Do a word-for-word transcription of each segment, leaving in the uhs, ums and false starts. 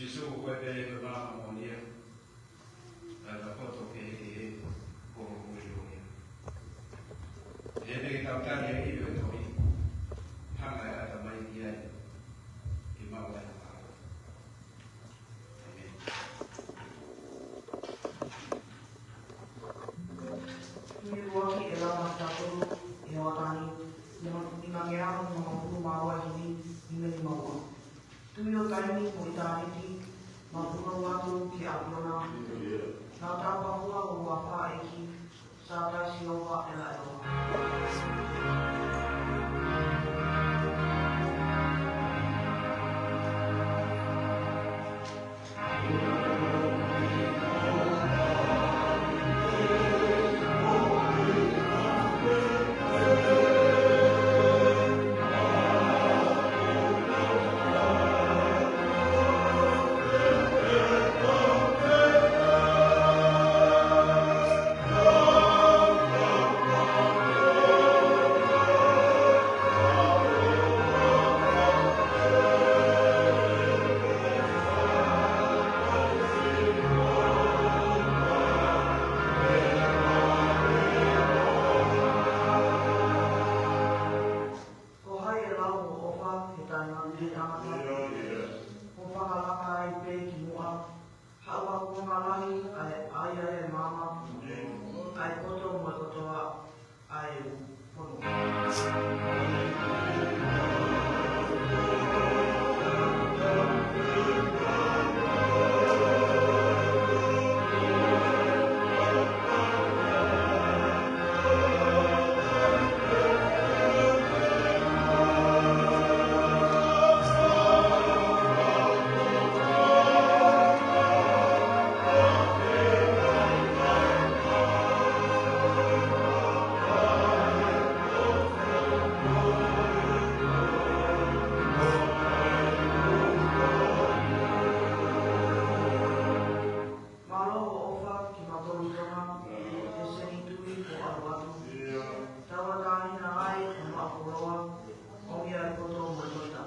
Sīsū, ko koe pē ko e maama moʻoni ia, ʻa e poto kehekehe, ko ho mui ko ia. ʻI heʻene talitali e ivi ʻo e tohi, hanga ʻe he ʻatamai ki ai, ke maʻu ai ha fakaʻauha. ʻĒmeni. Tui ʻuluaki ʻe lava ʻo tataki ʻe he hoʻatā ni, nima, nimangeau nimangofulu mā ua himi, nima nima ua. Tui ʻo taimi mo ʻitāniti, mapunou atu ki ʻApiona. Naʻa tau pāpua ʻo ua fā ʻEiki, Sātai Sihova ʻElaʻeloa. Ko hai ʻe lau hoʻo ʻofa ki he tangata, ki he tangata? Kuo fakalaka ai pē ki muʻa, haʻu ʻa e kuonga lahi, ʻa e, ʻa e, ʻa e maama, ʻa e poto mo e kotoa ʻa e fonua. Mālō hoʻo ʻofa kimautolu Tonga, he senituli kuo ʻalu atu. Tauʻatāina ai ʻa e maʻu koloa, ʻomi ʻa e poto mo e toita.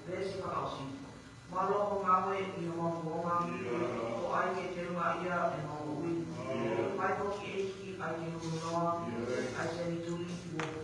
Veesi fakaʻosi. Mālō hoʻo ngāue ʻi homau kuonga, ʻo ʻai ke teungaʻia ʻemau moʻui. Fai foki ʻEiki ʻa e kei hū noa, ʻa e senituli kuo hū.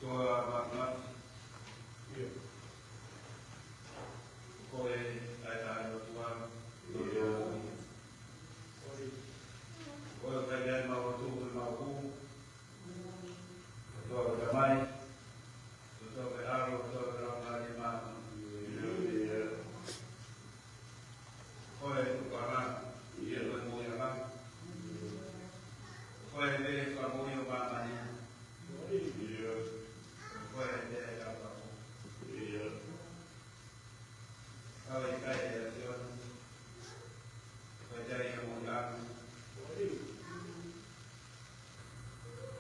Toa makamaka. Ko e ʻai ʻa e ʻOtua. Ko e ʻai ʻa e mau atu, ko e mau ku. Ko e ʻOtua ko e Tamai. Ko e ʻOtua ko e ʻAlo, ko e ʻOtua ko e Laumālie Māʻoniʻoni. Ko e tupuʻanga, ia ko e moʻuiʻanga. Ko e fakamoʻui ʻo māmani. Ko e fakamoʻui. Kau ʻikai ʻe ʻasi ʻona. Ko e tali ia moʻuiʻanga.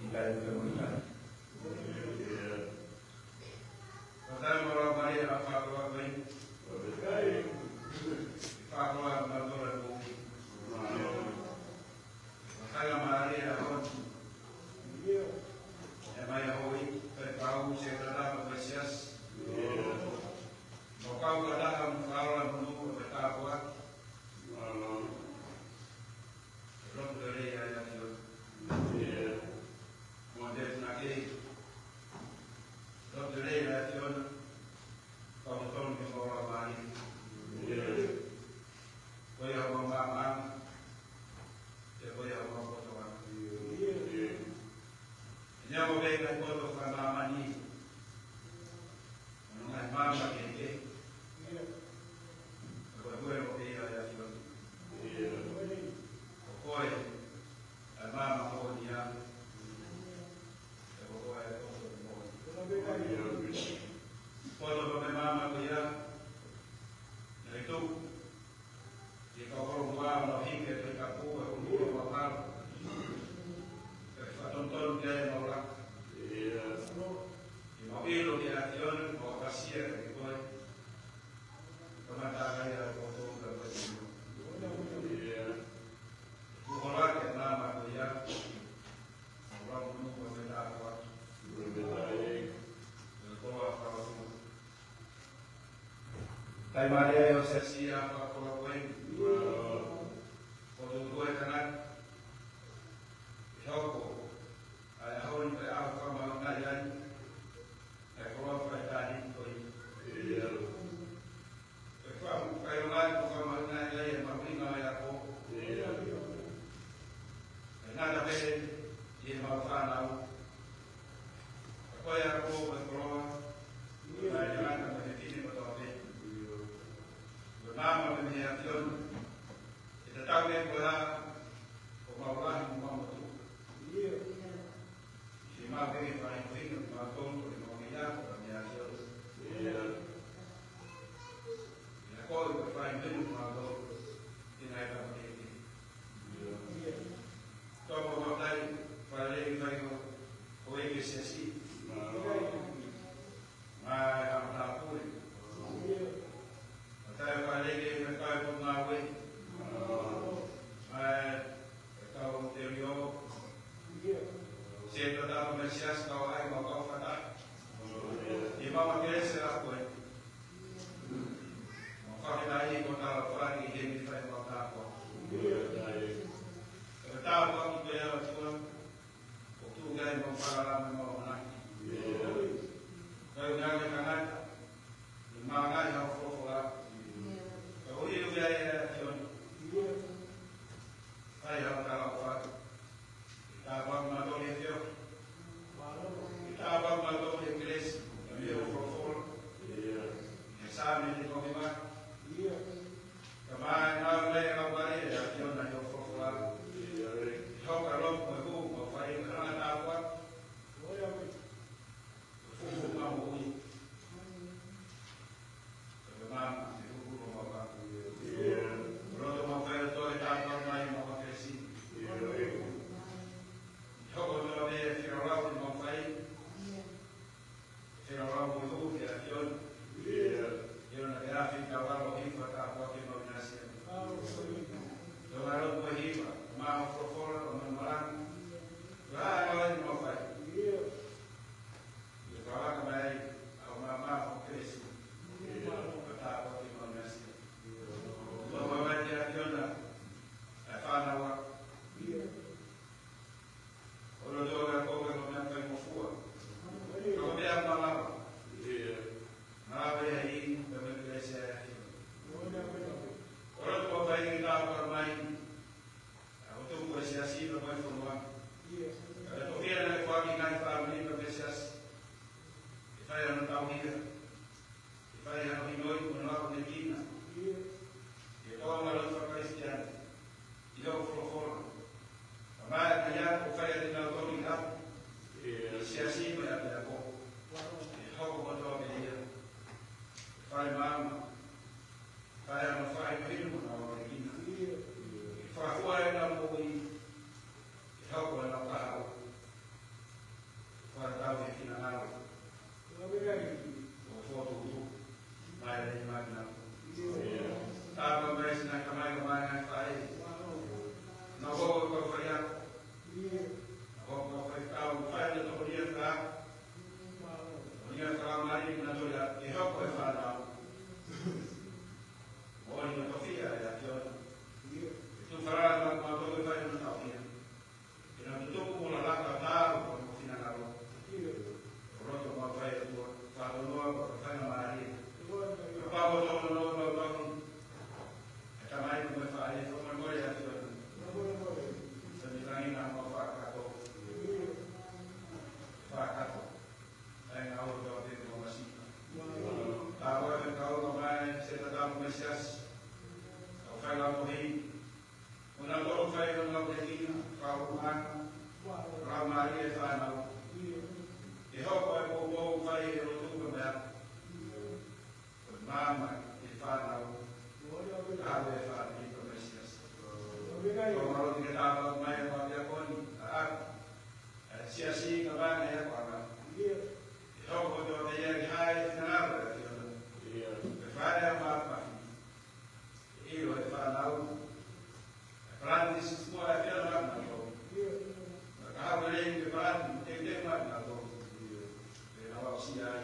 ʻIkai ke moʻuiʻanga. Ia mo pē ngaahi poto fakamāmani. Mo e ngaahi maama kehekehe. Ko e koe mo pē ia ʻa e ʻAfiona. Ko koe ʻa e maama moʻoni ia. Ko koe ʻa e poto moʻoni. Poto mo e maama ko ia. Naʻe tuku ʻi he kau kolomuʻa ʻo nau hiki ʻa e Tohi Tapu ʻi he ʻulu ʻo mau hala. Ke fakatonutonu ki ai ʻemau laka. ʻI heʻemau ʻilo ki he ʻAfiona, mau ʻapasia kiate koe. Kamata ai ʻa e poto ka koe ʻi muʻa. Kuo holo ʻa e maama ko ia. Mau lau munu ka me tā koa. Ko e koloa fakaʻotua. Taimi mālie ʻo e Siasi ʻa e fakakoloa ko eni. Ko e tuʻu ʻa e tangata. ʻE hoko ʻa e ʻaho ni ko e ʻaho fakamahuʻingaʻi ai ʻa e koloa fakaʻitāniti ko eni. ʻE fa-, fakaʻilonga ai ko e fakamahuʻingaʻi ai ʻa e mahuʻinga ʻo e ako. ʻE ngata pē ʻi heʻemau fānau. Ka ko e ako ʻo e koloa, ʻa e tangata mo e fefine kotoa pē. Ko e maama pē mei he ʻAfiona. ʻE tatau ai ko e hā homau lahi mo homau motuʻa. Ke mau pē ke fakahinohino kimautolu, ko ʻemau meʻa ko e mei he ʻAfiona. ʻE ako ko e fakahinohino kimautolu ki he ngaahi tama kehekehe. Tau mo matai, fakalelei fai ko, ko e ke Siasi. Mai ha matāpule. Matai fakalelei ke me fai ko ngāue. Mai e kau telio. Se tata ko me Siasi kau ai mau kau fata. ʻI mau ma kelesi ʻa koe. Mau fakataha ʻi he kau tala faki he ni fai mau tā koa. Ka tā koa ki pea ʻa tua. ʻO tuʻu ki ai mau falala mo mau manaki. Kau ngāue tangata. ʻI māngai hau folofola. Kau ʻilo ki ai ʻa e ʻAfiona. Fai hau tala faki. Tāpuakiʻi mautolu ʻe he ʻAfiona. Tāpuakiʻi mautolu ʻe he kelesi, ʻa e meʻa ʻo e folofola. ʻE Saame ni ko e meʻa. Ka mai nau lei au mai ʻe he ʻAfiona ʻi hoʻo folofola. ʻE hoko ʻa e lotu mo e hū, mo e fai, ka hanga tāpuaki. Fuʻu fuʻu maʻu moʻui. Ko e maama, ʻe hū hū mo mau ka. Ko e lotu mau fai ʻo toe tāpuaki mai mo mau kelesi. Hoko ʻo toe fekauʻaki ʻemau fai. Fekauʻaki mo e hū ki he ʻAfiona. ʻAfiona ke afi ka valo hifa tāpuaki mau ʻinasi. Tō ngā lotu mo e hifa, mau folofola, mau malanga. Ko e hā ʻa e ngāue ʻemau fai. ʻE kau aka mai, ʻa e maama ʻo Kelesi. Ka tāpuaki mau ʻinasi. Tō mau mai ki he ʻAfiona, ʻa e fānau ʻa. ʻO loto ʻa e konga ko e meʻa faingofua. Ko e meʻa malava. Malava ia ʻi he meʻa Kelesi ʻa e ʻAfiona. ʻO loto ʻo fai ki tāpuaki mai. ʻA e tuku ʻa e siasi pea mo e fonua. Ka ko e fiefia naʻe fai ki he ngaahi fāmili pea mo e siasi. Ke fai hano tauhi ia. Ke fai hano hinoi mo hono akonekina. Ke tō ʻa e lotu faka-Kalisitiane. ʻI hoʻo folofola. Ka mai ʻa ia ʻoku fai ʻa e tau toni ka. ʻI he siasi mo e ʻapiako. Ke hoko kotoa pē ia. Ke fai maama. Fai hano fai mahino mo hono akonekina. Ke fakafua ʻenau moʻui. Ke hoko ʻenau kahaʻu. Fakatau he finangalo. ʻO fokotuʻutuʻu. Mai e fānau. Ke hoko e poupou fai e lotu ko e meʻa. Ko e maama e fānau. Ka ʻave e fānau ko e meʻa siasi. Ko e mālō ke tāpuakiʻi mai e fale ako ni, ʻa e ako. ʻA e siasi ka vanga e ako ʻanga. Ke hoko atu ʻa e ia ke hae e finangalo ʻa e ʻAfiona. Ke fai e maama. ʻIlo e fānau. E palani si fua e fia na na ko. Na ka hau lelei ke palani, te te na na ko. Pe na wa si ai.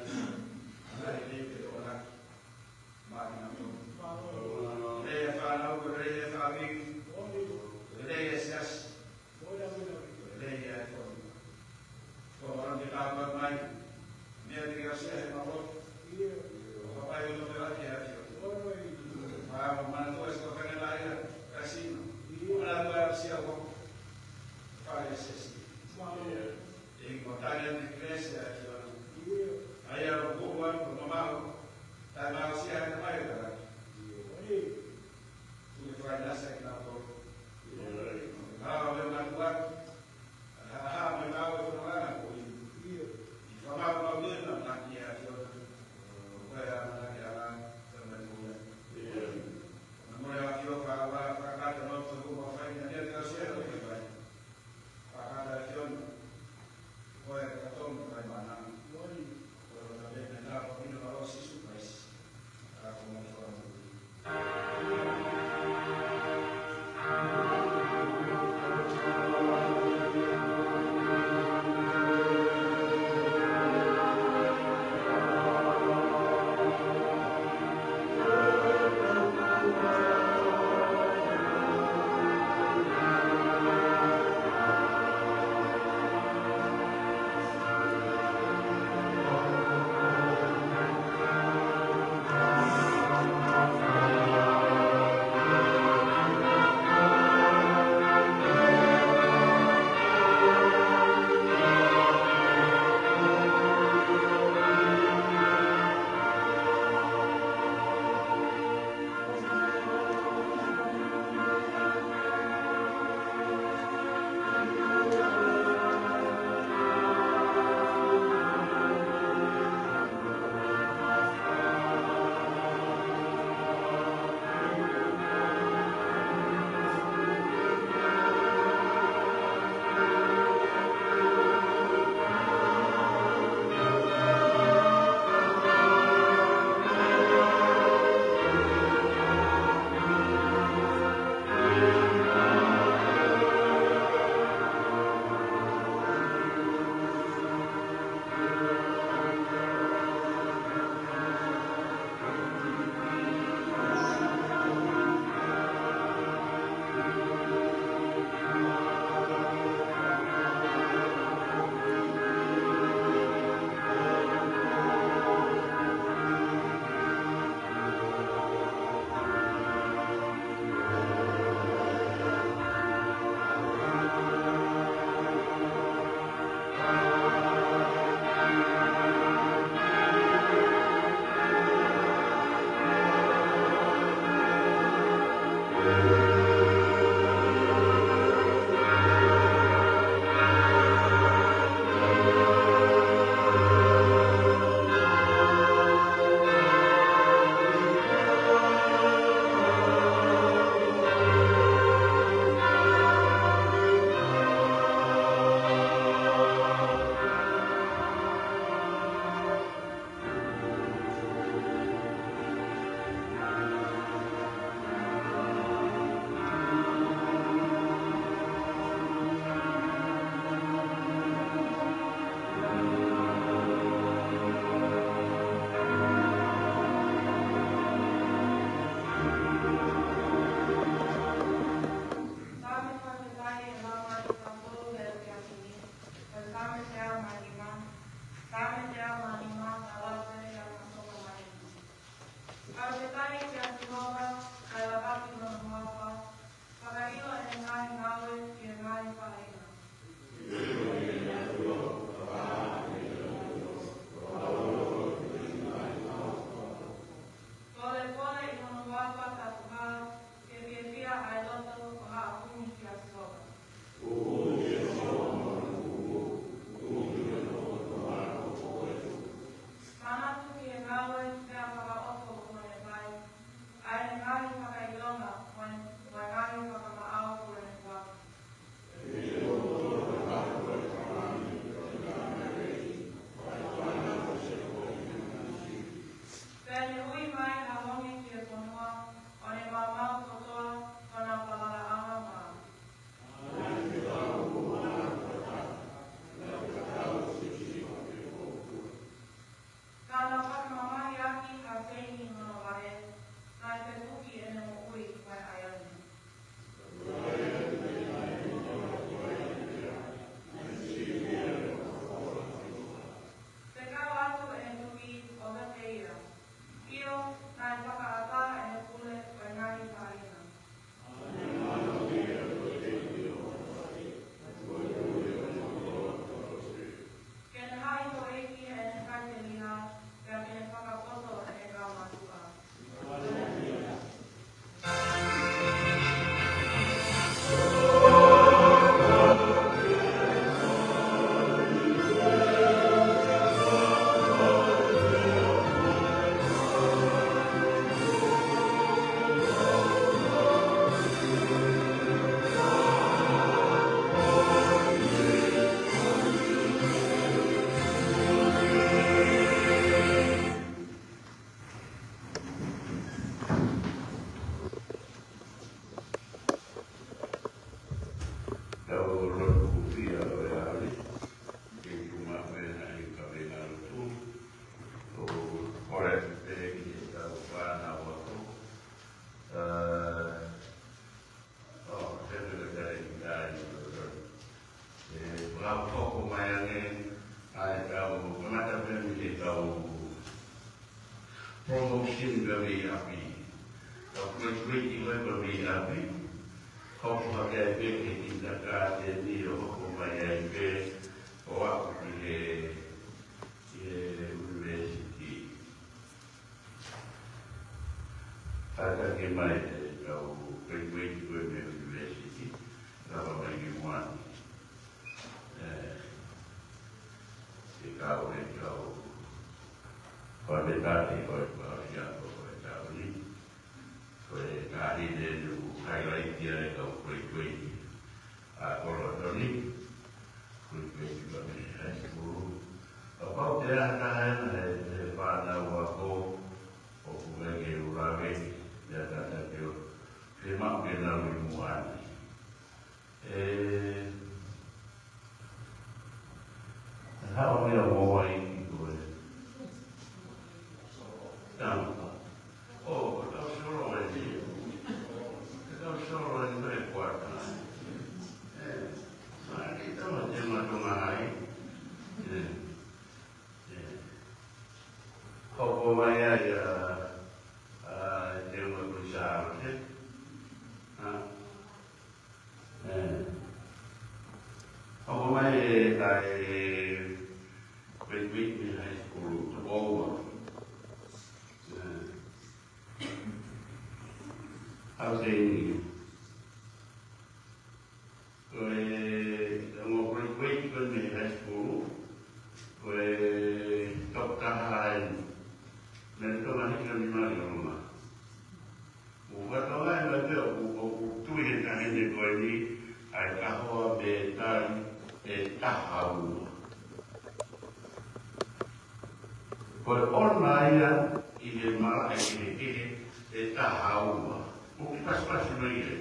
Na lelei ke tona. Ma na ko. Lelei e fānau, lelei e fāmili. Lelei e siasi. Lelei e fānau. Ko e mālō ke tāpuakiʻi mai. Meʻa te ke ʻosi ai e mālō. ʻIo. ʻO ka pai ʻo nofo ʻi he ʻAfiona. ʻIo. Pea mo manatua si ko fene la ia, kasino. ʻIo. Manatua si a ko. Fale sesi. ʻIo. ʻE mo tali ʻa e kelesi ʻa e ʻAfiona. ʻIo. ʻA ia ʻoku ʻoku ʻoku mamau. Taʻe mau si a te mai ka. ʻIo. ʻIo. Tuku e fakainasa ki nā tolu. ʻIo. Ka ʻo le matua. ʻA ha, ha, mai kau e fononga ko i. ʻIo. ʻI fama kau le na na ki a ki o. Ko e ana na ki a na, ko e mai ko ia. ʻIo. Na mo le a ki o fa, wa, fa ka te no to ko fa i na ki a ki o se o ke pai. Fa ka ta ki o na. Ko e ka to mo kai mana. ʻIo. Ko e ka te na ka ko i na ka o Sīsū Kalaisi. Sāme fakafetaʻi e lama e tautolu he efiafi ni. Ko e Sāme teau mā nima. Sāme teau mā nima, ka lava e ana soka mā nima. Fakafetaʻi kia Sihova, kae lavaʻi hono huafa, fakaʻilo ʻene ngaahi ngāue ʻi he ngaahi faʻahinga. Pōlepole ʻi hono huafa taʻu hā, ke fiefia ʻa e loto ʻo haʻu ʻo kumi kia Sihova. ʻa e kau kamata pē mei he kau promotion pē mei ʻapi. Kau graduate pē mei ʻapi. Hoko hake ai pē he kindergarten ʻo hoko mai ai pē ʻo aʻu ki he, ki he university. Kātaki mai e kau graduate ko ē mei he university, lava mai ki muʻa ni. ʻE, ʻe kau, ʻe kau, ko e tati, ko e kau ia, ko e tau ni. Ko e taʻahine ʻoku highlight ia e kau graduate ʻa Kolotoni, graduate pē mei he high school. Kapau te ʻi ai ha taha ʻi he, he fānau ako ʻoku ʻikai ke u lave, ʻe kātaki ʻo ke maʻu ke nau ʻi muʻa ni. ʻE, ʻe haʻu ia mo wai ki ko e. Tau. ʻO, ko tau solo e ni. Ko tau solo e ni ko e kuata. ʻE, ma ki tau te ma tonga ai. ʻE, ʻe. Hoko mai ai a, a, te ma ko sa, ʻe. ʻA. ʻE. Hoko mai e kai graduate mei he high school, toko ua. ʻE. Hau te ini. Ko e, ʻa e ongo graduate ko ē mei he high school, ko e tokotaha ai. Mei Tonga ni ka ni mali o Tonga. Mo fakatokangaʻi mai pē ʻoku, ʻoku tui e taʻahine ko eni ʻa e kahoa mei he tali ʻe taha ua. Ko e ʻona ia ʻi he malaʻe kehekehe ʻe taha ua. ʻOku pasipasi mai ia.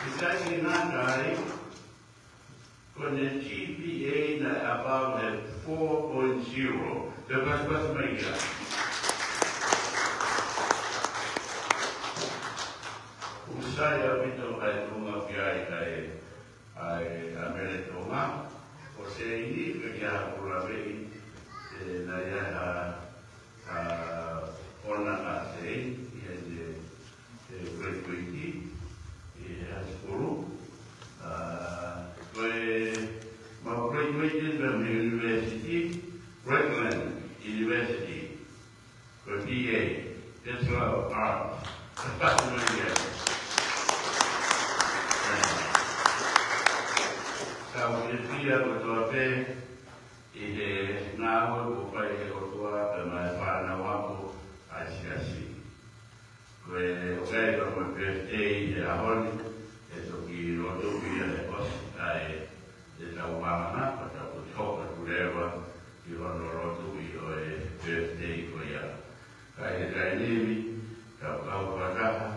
ʻIkai ke ngata ai, ko ʻene GPA naʻe above he four point zero. Pea pasipasi mai ia. ʻOku sai ʻaupito kai Tonga ki ai kai ʻa e, ʻa Mele Tonga, ʻo Seini, ka ia ʻoku laveʻi, ʻe, naʻe ʻi ai ha, ha ʻona ʻa Seini, ʻi heʻene, ʻe, graduate, ʻi he high school. ʻA, ko e mau graduate pē mei he university, Redland University. Ko e B A, Bachelor of Arts. Pasipasi mai ia. Ka ʻoku fiefia kotoa pē ʻi he ngāue ʻoku fai ʻe he ʻOtua pea mo e fānau ako ʻa e siasi. Ko e ʻoku ʻi ai pē mo e birthday he ʻaho ni, ʻe toki lotu ia he ʻosi ʻa e ʻetau malanga, ka tau toki hoko atu leva ʻi hono lotuʻi ʻo e birthday ko ia. Ka ʻi he taimi ni, tau kau fakataha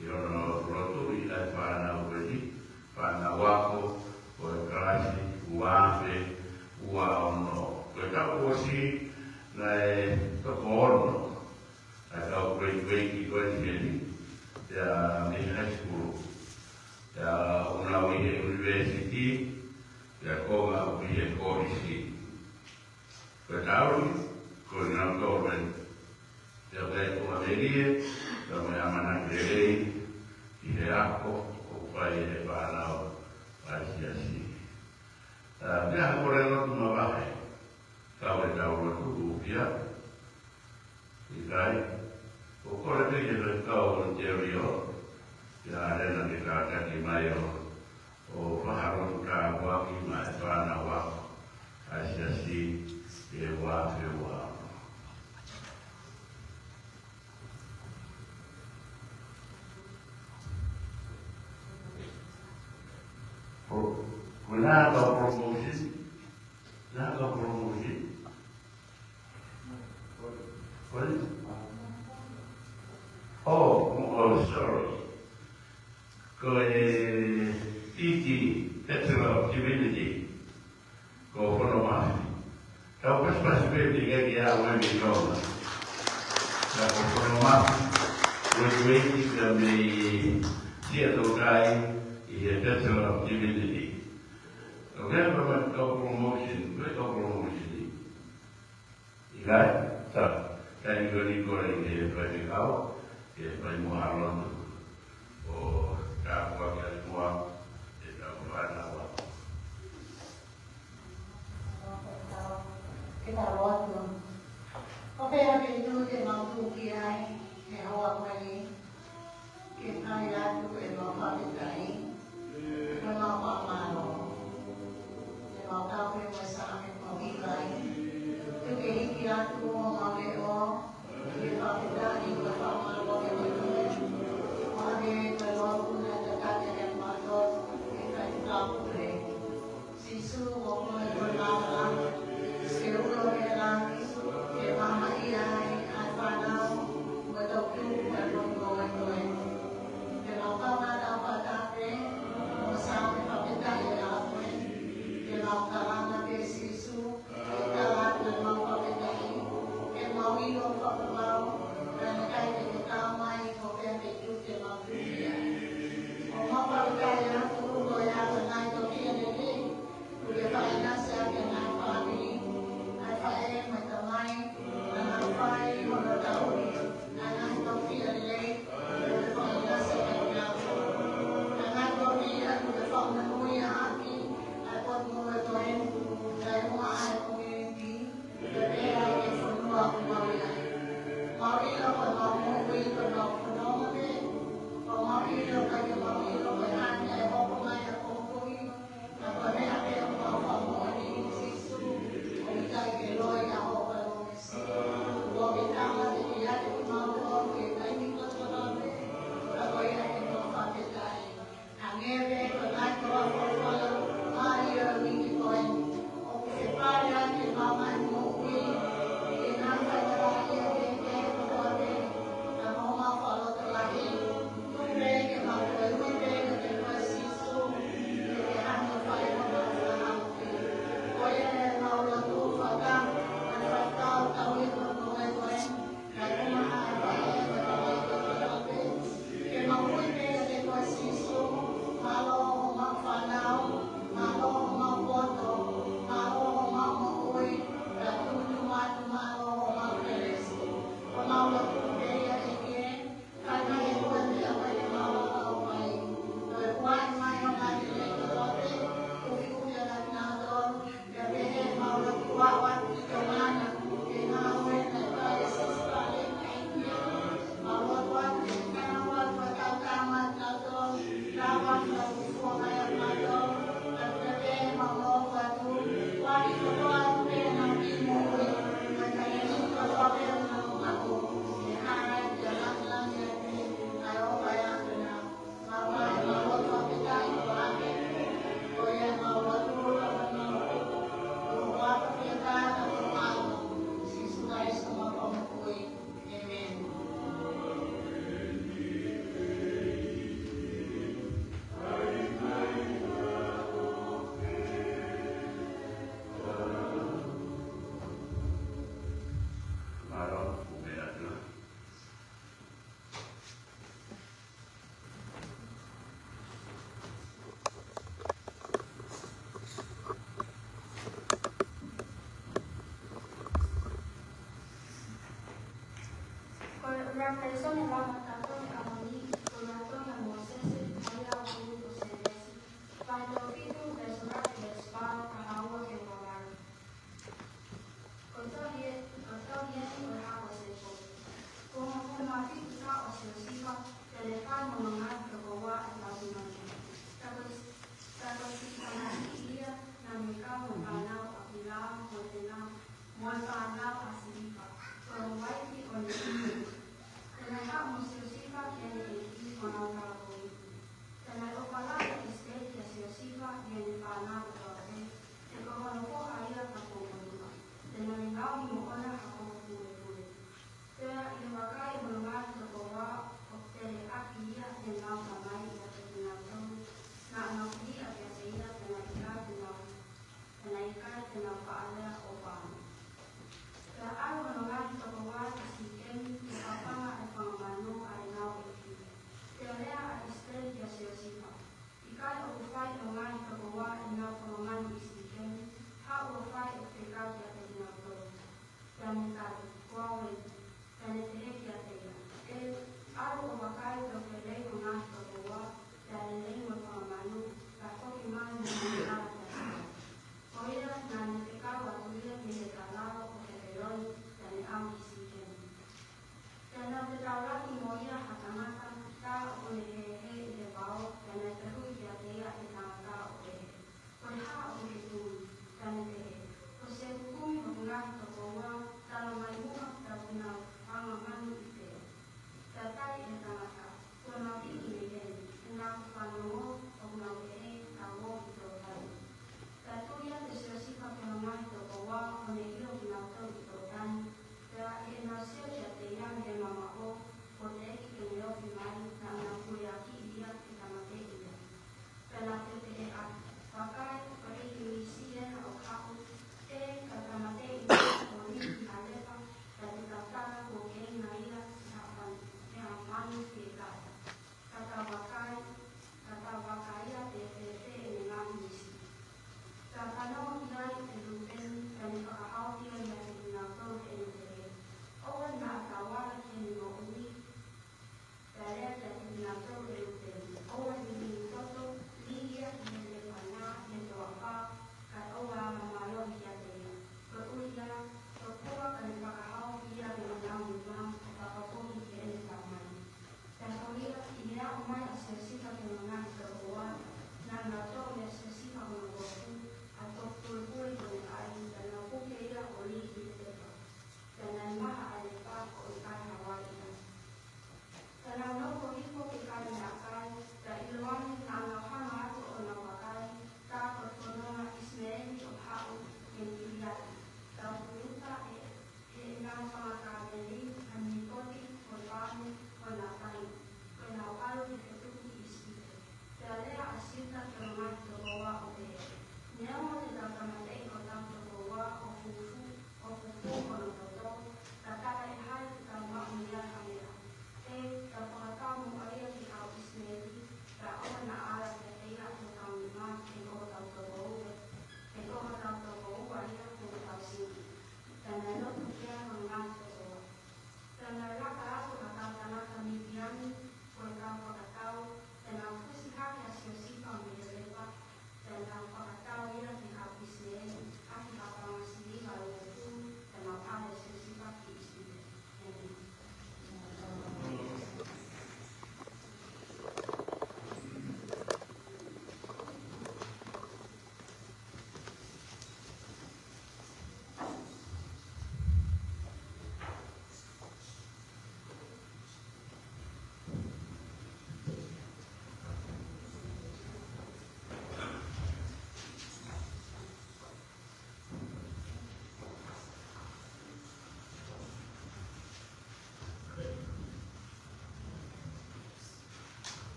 ʻi hono lotuʻi ʻa e fānau ko eni, fānau ako ʻo e kalasi ua afe ua ono. Ko e taʻu kuo ʻosi naʻe toko ono ʻa e kau graduate ko eni heni, pea mei he high school, pea ʻoku nau ʻi he university, pea ko e ngaahi ʻi he kolisi. Ko e taʻu ni, ko e ngaahi tolu eni. Pea ko e ʻoku melie, pea mo e ʻamanaki lelei ʻi he ako ʻoku fai ʻe he fānau ʻa e siasi. Ā, pea ha kole lotu mavahe, ka ʻoku tau lotu ʻupia. ʻIkai, ʻoku kole pē ke fai kau Ontario, pea lena ke kātaki mai ʻo, ʻo fakalotu tāpuaki maʻa e fānau ako ʻa e siasi ʻi he ua afe ua ono. Ko, ko e hā e kau promotion? Hā e kau promotion? Ko e? Oh, oh, sorry. Ko e B D, Bachelor of Divinity. Ko Fonomafi. Tau pasipasi pē ʻikai ke ʻi ai ha meʻa mei Tonga. Ka ko Fonomafi, ko e graduate ia mei Siaʻatoutai, He Bachelor of Divinity. ʻOku ʻi ai e promotion, ko e promotion. ʻIkai, tā, taimi ko eni kole ki he faifekau, ke fai muʻa ha lotu. ʻO tāpuakiʻi atu muʻa ʻetau fānau. Ke tau lotu. ʻOku ʻi ai e feituʻu te mau tuʻu ki ai he houa ko eni, ke fai atu ʻemau fakafetaʻi, mo ʻemau fakamālō. Te mau kau pē mo e Saame kuo hiva ai. Tuku ke hiki atu homau leʻo, ke fakafetaʻi mo fakamālō ki he ʻOtua. ʻO hangē ko e lotu naʻe tataki ʻe kimautolu, ke fai fakapule. Sīsū, ʻoku ʻi he māmani, ke ulo he langi, ke maama ai ʻa e fānau, mo e toʻutupu ʻa e motuʻa ko eni. Ke mau kau ʻi he fakatapu, mo Saame fakafetaʻi ʻa e ʻaho ko eni. Ke mau kalanga pē Sīsū, ke tala atu ʻemau fakafetaʻi, ke mau ʻilo fakapapau, ka naʻe ʻikai te ke kau mai, ko e feituʻu te mau tuʻu ki ai. ʻOku mau fakafetaʻi atu, ko e ʻaho ni ʻoku ke fakaʻinasi ʻaki ʻa e ngaahi fāmili, ʻa e faʻē mo e tamai, ʻa e ngaahi fai, mo e tauhi, ʻa e ngaahi tofiʻa lelei, ʻoku ke fakaʻinasi ʻaki kinautolu. ʻA e ngaahi tofiʻa ʻoku ke fakamonūʻia ʻaki ʻa e potungāue ko eni, kae ʻumaʻā e community, pea pehē ki he fonua ʻoku mau ʻi ai. Mau ʻilo ko ʻemau moʻui ko ʻemau fononga pē, ʻoku mau ʻilo ka ke mau ʻilo ko e hā e meʻa ʻe hoko mai ʻapongipongi, ka ko e meʻa pē ʻoku mau fakamoʻoni, Sīsū, ʻoku ʻikai ke loi ʻa hoʻo palōmesi. ʻOku ke tala ke ʻiate kimautolu he taimi kotoa pē, ka ko ia ke mau fakafetaʻi. Hangē pē ko e ngaahi koloa folofola mālie ʻo e uike ko eni, ʻoku fepale ʻaki ʻemau ngaahi moʻui, ʻi he ngaahi faingataʻaʻia kehekehe kotoa pē, ka mo homau fakalotolahi. Tuku pē ke mau toe ui pē kiate koe Sīsū, ke ke hanga ʻo fai homau fakahaofi. Ko ia ʻemau lotu fakataha, ʻa e faifekau tauhi motuʻa ko eni, kae ʻumaʻā ʻa e faʻē mo e tamai kotoa pē. Ke mau ui pē kiate koe Sīsū, mālō homau fānau, mālō homau poto, mālō homau moʻui, kae tuʻutuʻuni atu mālō homau kelesi. Ko ʻemau lotu pē ia ʻEiki, fai mai e ngaahi meʻa ko eni ʻemau lotu ʻoku fai. Ko e kuaʻi mai ʻo e ngaahi lelei kotoa pē, ʻufiʻufi ʻa kinautolu, pea pehē ʻemau lotu ʻoku ʻi ai ʻa e mana, ke ngāue naʻe fai ʻe Sisitā Leki ʻi ʻInia. Mau lotu atu ke ke ngāue ʻo fakatauʻatāina kinautolu, lava ke nau fua mai ʻa kinautolu, kae pehē mau lotu atu, kuaʻi kotoa atu pē ʻenau kiʻi moʻui, kae taimi kotoa pē ʻenau maʻu, ke hā ai ke langilangi ai pē, kae ʻofa ai ʻa kinautolu. Ko e ʻuluaki lēsoni ʻe lava maʻatautolu he ʻaho ni, ko e tohi ʻa Mōsese, ko ia ʻoku ui ko Sēnesi, vahe tolu fitu, veesi ʻuluaki ki he veesi valu, ka haʻu ki he uofulu mā valu. Ko e tohi ē, ko e tohi eni ʻo e hako ʻo Sēkope. Kuo ongofulu mā fitu taʻu ʻa Siosifa, pea ne fai mo hono ngaahi tokoua ʻa e tauhi manu. Pea ko, pea ko Sitifanasi ia naʻa ne kau mo e fānau ʻa Pila mo Tena, mo e fānau ʻa Silipa, ko e uaifi ʻo Neʻemia. Pea naʻe haʻu mo Siosifa ki he ʻEiki ʻo nau talavoiʻi. Pea naʻe ʻofa lahi ʻa ʻIsileli kia Siosifa,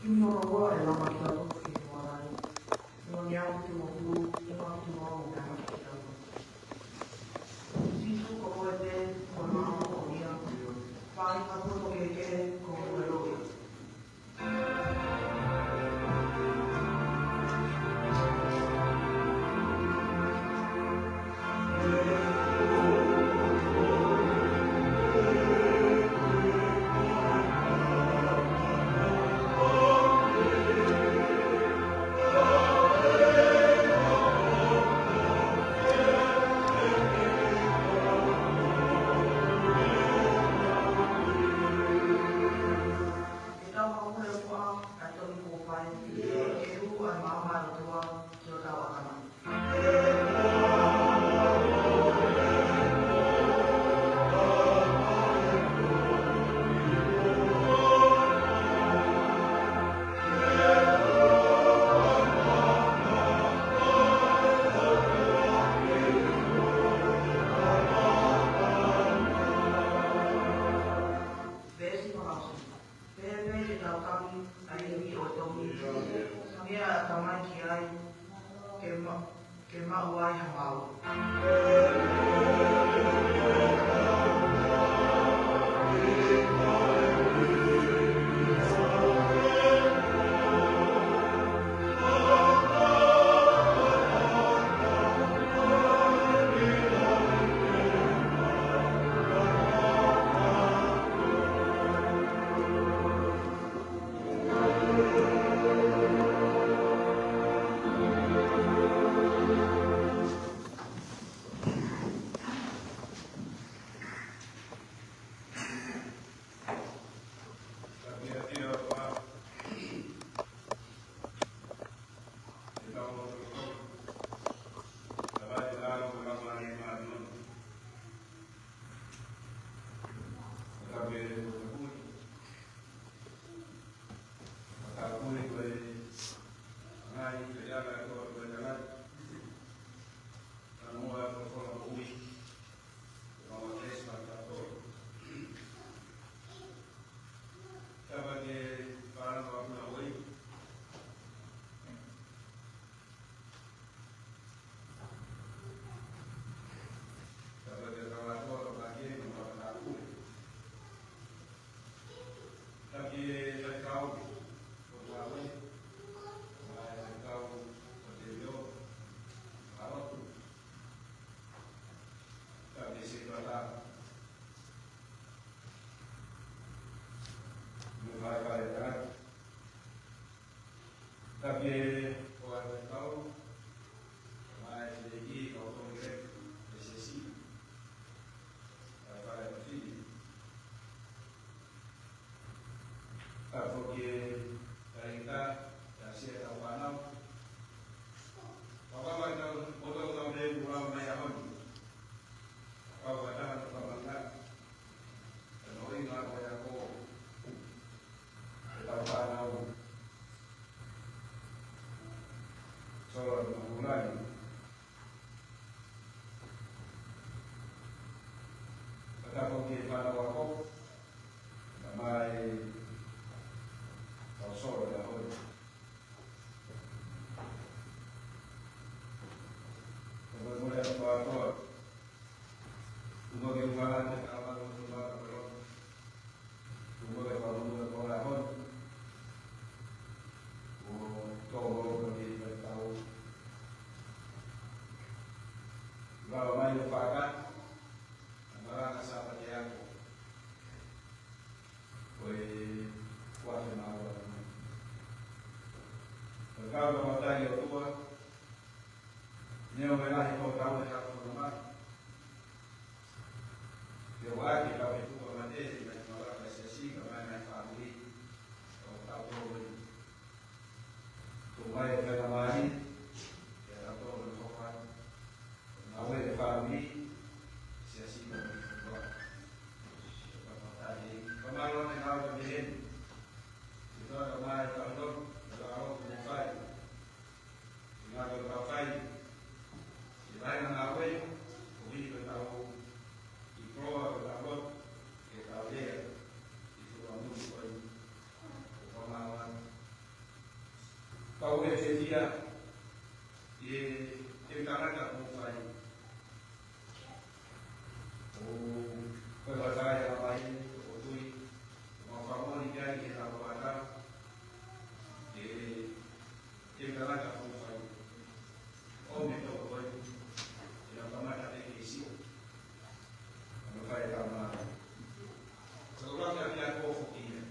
Ua ua e lama ki tau ki he malai. Ua ngeau ki tau ua pulu, ua ki tau ua ngeau ki tau ua. Sīsū ko koe te, ko nau ko ia. Fai ka ko ke ke, ko koe loa. Ke tau haʻu he ua, kae toki kuo fai, ke hū ʻa e maama ʻa e ʻOtua ki hotau ʻatamai. Veesi fakaʻosi. Pehē pē ke tau tangi ʻa e ivi ʻo e tohi, hangē ʻa e ʻatamai ki ai, ke ma-, ke maʻu ai ha maau. Tapu ki he faifekau, mai ki he kau tō ki he siasi, faifekau e fafine. Tapu ki he taʻahine, taʻahine, tau fānau. Papa mai tau, mo tau tau pē ua mai ʻaho ni. Papa taha no papa ngā. Tau ʻi ngā ko e ako. Ke tau fānau. Solo no kulani. Ka tau ki he fānau ako. Ka mai tau solo e ako. Ka mai mole a pātoa. Uma ke uala te ka maro tu maro ko lo. Uma ke pa uma ko la hon. O to mo ko ke pa tau. Lau mai o paka. Maranga sa pa te ako. Ko e kuate maua. Ka ka matai o tua. Neo me lahi ko tau e hako no mai. Ke ua ke kau e tuka mate, mai kau la ka siasi, ka mai mai fāmili. Ko tau tō mai. Tō mai e whena mai, ke tau tō mai hoka. Ko ngā ue e fāmili, siasi ka mai fāmili. Ka mai lona ngāue ka mehen. Ke tau ka mai tau tō, ka tau tō mai. Ngā kau tau kai, i laina ngā wei, ko hini ko tau, i proa ko tau lot, ke tau lea, i tua muni koi, ko whamau atu. Kau e te fia, ʻi he tangata kuo fai. ʻO, ko e vakai a mai, ʻo tui, ʻo mau fakamoʻoni ki ai ʻi he tau pata, ʻi he tangata kuo fai. ʻO me tau koe, ʻi he kamata te ke sio. ʻO me fai e tau mā. Ko e ʻuluaki ʻapiako foki ia.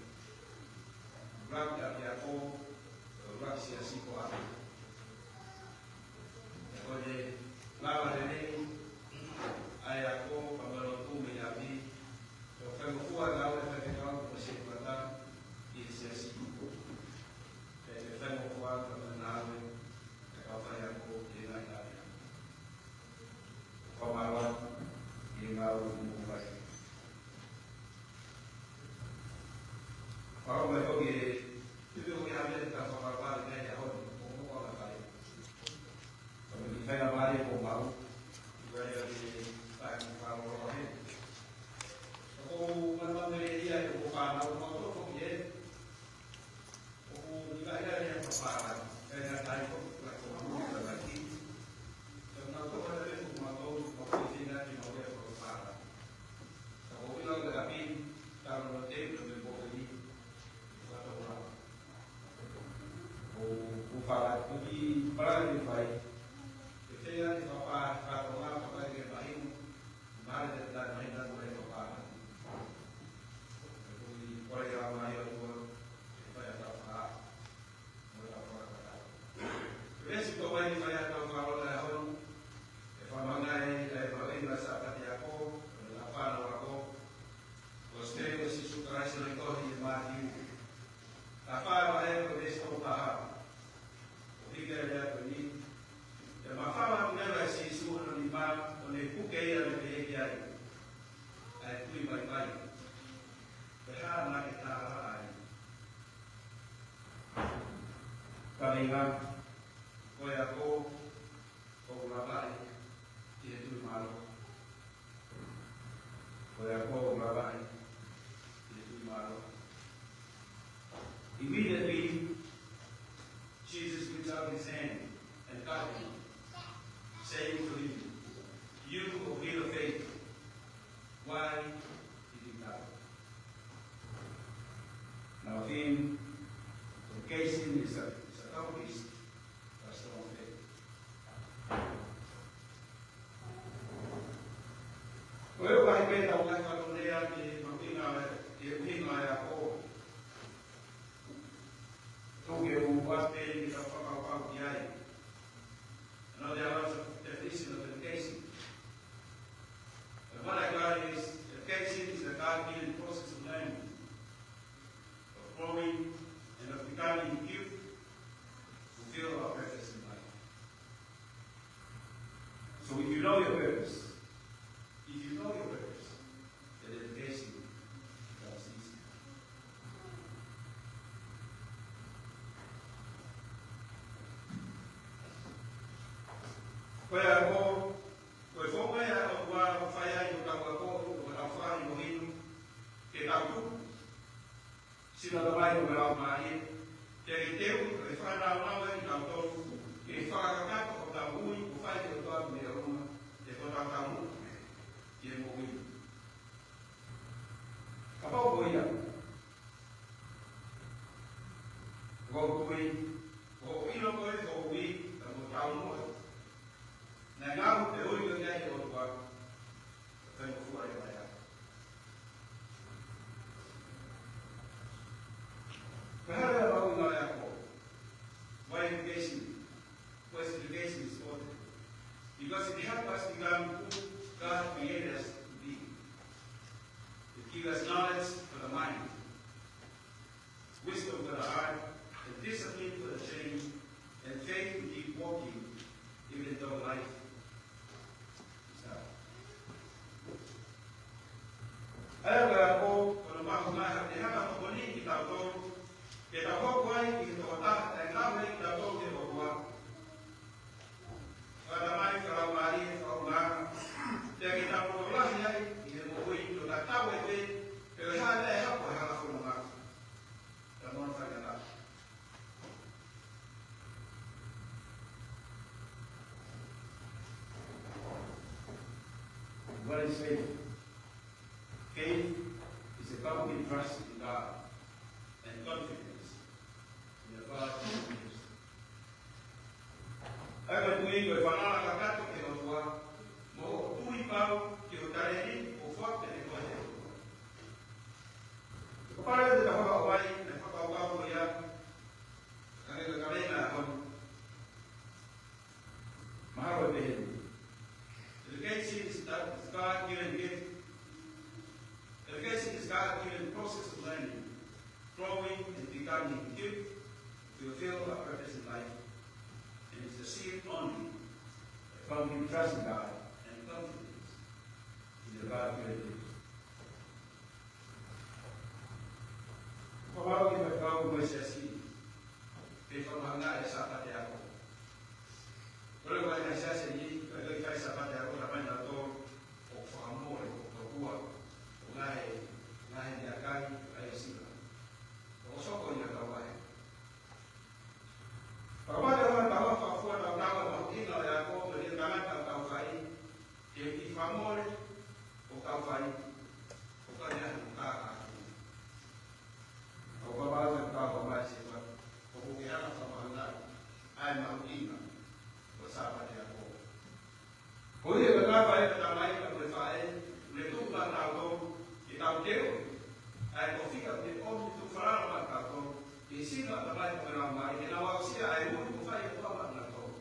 ʻUluaki ʻapiako, ʻuluaki siasi ko ʻapi. Ko e lava lelei ʻa e ako, pea mo e lotu mei ʻapi. Ko e faingofua ngāue faifekau mo e sētuata ʻi he siasi. Pea ko e faingofua ngāue ʻa e kau faiako ʻi he ngaahi ʻapiako. Fakamālō atu ʻi he ngāue kuo mou fai. Fakamālō mai foki e tuku o ke hami atu ka fakamālō mai ʻi he ʻaho ni, ko mo ka fai. Ka me ki fai na mālie ko mau, ʻi ai a ke fai ki fakamālō he. Ko mana mana ia e ko fānau mau toko ki e. ʻOku ʻikai ke ʻi ai ha papālangi, ʻikai ha taimi ʻoku ʻikai ko ha muli ka taki. Ka nau toko na pē ʻoku mau tau, mau fefine ake mau ʻi ai ha papālangi. Ka ʻoku ʻikai ke ʻapi, tau no te, no me poke ni, ʻoku ʻatau lava. ʻOku, ʻoku fala, ʻoku ki palani fai. Ke fea ke fapa, fatonga, fapa ke mahino, Mare te tai mai na ko e papālangi. Ko e kole ʻa mai ʻOtua, ke fai ʻa e tau fā, mo e tau fakakata. Veesi ko mai ni fai ʻa e tau fā lona e honu, e famangai ʻa e mahuʻinga Sāpate ako, mo e tau fānau ako, ko e sipeli ʻo Sīsū Kalaisi ʻo e tohi ʻe Mātiu. Ka fai ʻa e ko e veesi tolu taha. ʻO hiki ʻa e lea ko eni. Pea mafama atu leva ʻe Sīsū hono nima, ʻo ne puke ia ʻo ne pehē ki ai, ʻA e tui vaivai. Ko e hā naʻa ke tālaʻa ai? Ka ne nga, ko e ako, ʻoku lavaʻi ʻi he tui mālohi. Ko e ako ʻoku lavaʻi ʻi he tui mālohi. Immediately, Jesus reached out his hand and touched him, saying to him, "You of little faith, why did you doubt?" Now, again, the case is a, is a double issue. Ko e ʻuhinga ia ke tau ngaahi fatongia ki he mahuʻinga, ki he ʻuhinga ʻa e ako. Tau ke u wate ki tau fakakaukau ki ai. Another, there was a definition of education. And what I got is, education is the God-given process of learning, of growing, and of becoming equipped to fulfill our purpose in life. So if you know your purpose, if you know your purpose, then education becomes easy. Ko e ako, ko e founga ia ʻoku fai ai ʻetau ako, ʻo tau fai mo hinu, ke tau tupu. Sina tamai ʻo e Laumālie, ke ke teu, ke fanau nau e kitautolu, ke fakakakato ʻo tau ui, ʻo fai ke tau mea uma, ke ko tau tau muʻa, ke mo ui. Kapau ko ia, ko tui, ko ʻilo ko e, ko ui, ka mo tau muʻa. Naʻe ngāue pē ʻo ui ko ia ʻe ʻOtua, Ko e faingofua ia ʻa e ako. Ko e hā e mahuʻinga ʻo e ako? Why education? Why is education important? Because it helps us become who God created us to be. It gives us knowledge for the mind, wisdom for the heart, and discipline for the change, and faith to keep walking What is faith? Faith is a confident trust in God and confidence in the God who gives. ʻA ia ko e tui ko e falala kakato ki he ʻOtua, mo e tui pau ki hoʻo talēniti ʻoku foaki pē ʻe he ʻOtua. Ko e palōveape ʻe taha ʻoku ʻomai, ʻa e fakakaukau ko ia, ka ke ka lei na hon. Mahalo ʻe pehē ni. Education is that, is God-given gift. Education is God-given process of learning, growing, and becoming equipped to fulfill our purpose in life. And it's achieved only by confident trust in God and confidence in the God-given gift. Ko e maʻu ki he kau ko e siasi, ke fakaʻaongaʻi e Sāpate Ako. Ko e ʻuhinga e siasi ni, ko e fai Sāpate Ako, talamai naʻa tau ʻo fakamole, ʻo tokua, ʻo ngaahi, ngaahi meʻakai, ʻa e sila. ʻO soko ia ka vahe. Fakapale ʻa e tau fakafua tau tau ʻo mahuʻinga ʻo e ako, ko e tangata ʻoku tau fai, ke ki fakamole, ʻoku tau fai, ʻoku ʻikai ha ʻuhinga. ʻOku ou kole ke tau ʻomai ʻa e sētuata, ʻoku ke hanga ʻo fakamahuʻingaʻi ʻa e mahuʻinga ʻo e Sāpate Ako. Ko ia ʻoku ngata ai ʻa e tamai pea mo e faʻē, ʻoku ne tuku maʻanautolu ke tau teu ʻa e tofiʻa ʻoku ne ʻomi, tuku falala maʻanautolu ke siva ʻa e tamai pea mo e laumālie, ke nau aʻusia ʻa e ui kuo fai ʻe he ʻOtua maʻanautolu.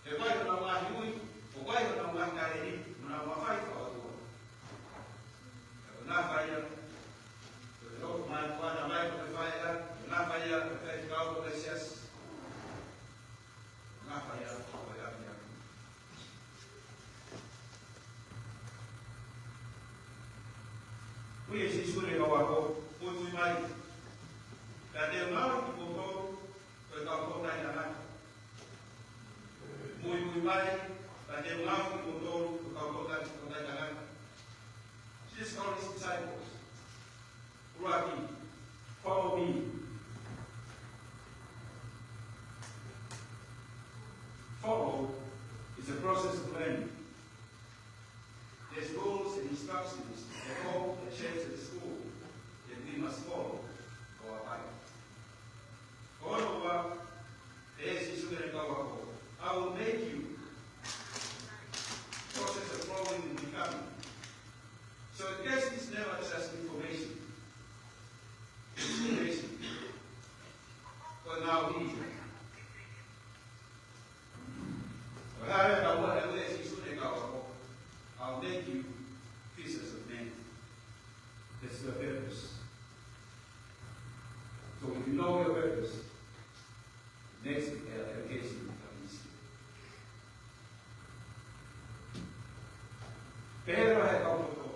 He ʻoku ʻi ai honau ngaahi ui, ʻoku ʻi ai honau ngaahi talēniti, mo ʻenau mafai fakaʻotua. He ʻoku na fai ia, ʻoku loko mai ko e tamai pea mo e faʻē, ʻoku na fai ia, ʻoku fai kau ko e siasi. ʻOku na fai ia, ʻoku fai ia. Ui ʻe Sīsū ʻene kau ako, muimui mai. Ka te u ngaohi kimoutolu ko e kau tokaitānaki. Muimui mai, ka te u ngaohi kimoutolu ko e kau tokai-, tokaitānaki. Jesus called his disciples. ʻUluaki, follow me. Follow is a process of learning. There's rules and instructions at home, at church, at school that we must follow or abide. Ko hono ua, pehē ʻe Sīsū ki heʻene kau ako, I will make you process of growing and becoming. So education is never just information. It's information. But now he Ko e hā e taumuʻa naʻe ui ʻe Sīsū ki heʻene kau ako, I'll make you fishers of men. That's your purpose. So if you know your purpose, it makes it, uh, education become easy. Pehē leva ʻe he kau poto,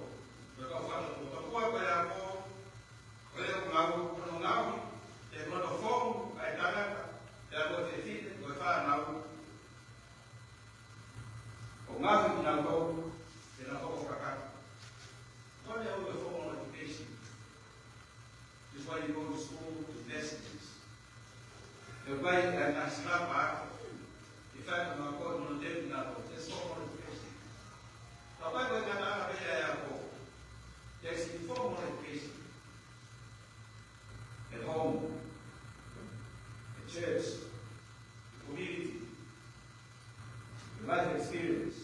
ʻe he kau fanga poto, ko e ako, ko e ngāue, ko hono ngāue, ʻe hono fonu ʻa e tangata, ʻa e fefine, ko e fānau. ʻO ngāue kinautolu, ke nau hoko kakato. Ko e meʻa ʻoku ui ko e formal education. That's why you go to school to invest in this. He ʻoku ʻi ai e ngaahi sila pea ke fai ʻa e ngāue ko ē mo e tēpile ako, that's formal education. Ka ʻoku ʻi ai e ngaahi anga pē ʻa e ako, that's informal education. At home, at church, the community, the life experience.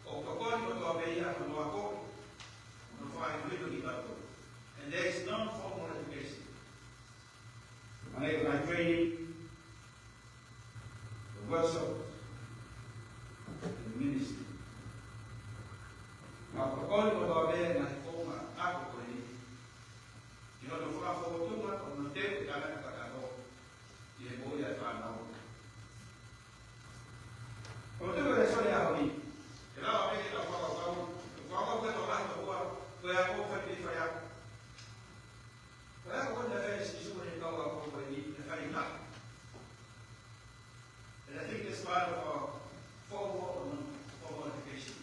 ʻOku tokoni kotoa pē ia ʻa hono ako, hono fakahinohino kitautolu. And there is non-formal education. Anga e ngaahi training, the workshop, and the ministry. ʻOku tokoni kotoa pē ia ʻa e ngaahi founga ako ko eni ki hono fakafōtunga ʻo hono teu ʻa e tangata kakato ʻi he moʻui ʻa e fānau. Ko e tuʻu ʻa e lēsoni ʻo e ʻaho ni, ʻe lava pē ke tau fakakaukau, fakakaukau ki he tokolahi tokua, ko e ako fai pē faiako. Ko e ako ko eni naʻe fai ʻe Sīsū ki heʻene kau ako ko eni, naʻe fai taha. And I think that's part of our formal, formal education.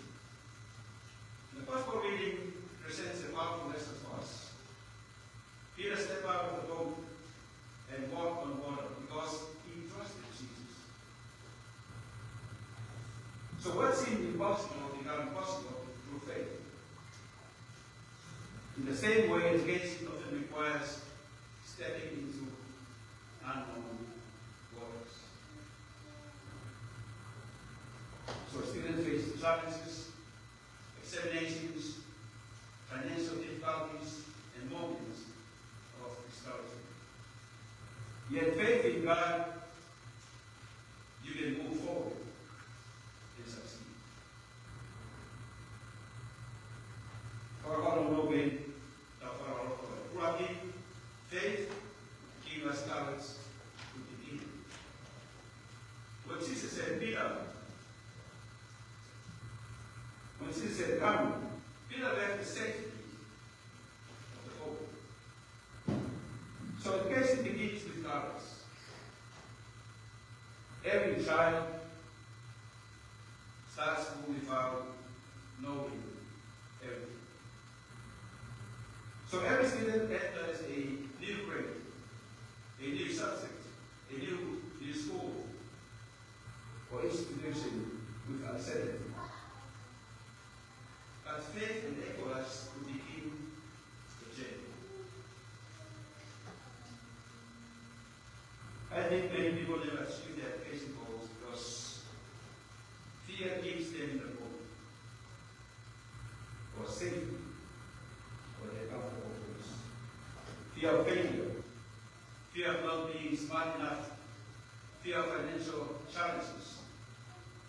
The gospel reading presents a powerful lesson for us. Peter stepped out of the boat and walked on water because he trusted Jesus. So what seemed impossible became possible faith. In the same way, education often requires stepping into unknown waters. So students face challenges, examinations, financial difficulties, and moments of discouragement. Yet faith in God, you can move forward and succeed. Fakaʻofoʻofa, tau fakaʻofoʻofa. Through faith, give us courage to begin. When Jesus said, "Peter," when Jesus said, "Come," Peter left the safety of the boat. So education begins with others. Every child starts school without knowing everything. So every student enters a new grade, a new subject, a new, new school, or institution with uncertainty. But faith enables us to begin the journey. I think many people never achieve their education goals because fear keeps them in the boat, or safety, or their comfortable place. Fear of failure, fear of not being smart enough, fear of financial challenges,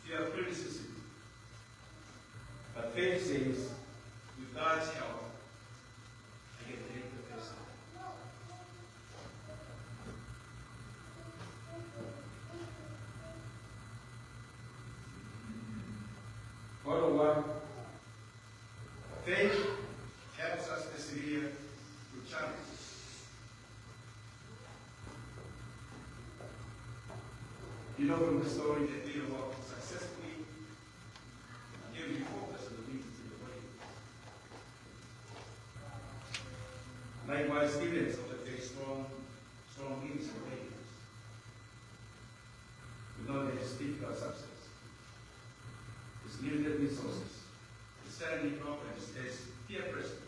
fear of criticism. But faith says, "With God's help, I can take the first step." Number one, faith helps us persevere through challenges. You know from the story that Peter walked successfully until he focused on the winds in the way. Likewise, students often face strong, strong winds and waves. We know there is difficult subjects. There's limited resources. There's family problems. There's peer pressure.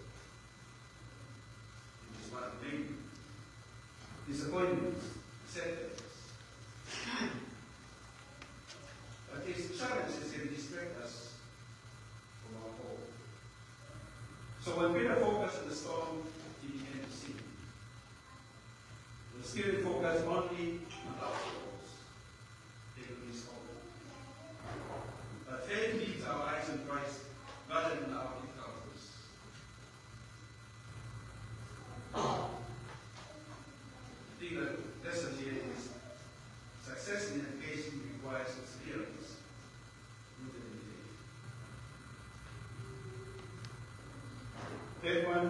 It is one of many disappointments, setbacks. But these challenges can distract us from our goal. So when Peter focused on the storm, he began to sink. When students focus only on obstacles, they will miss hope. But faith keeps our eyes on Christ rather than our difficulties. I think the lesson here is success in education requires perseverance rooted in faith. Third one,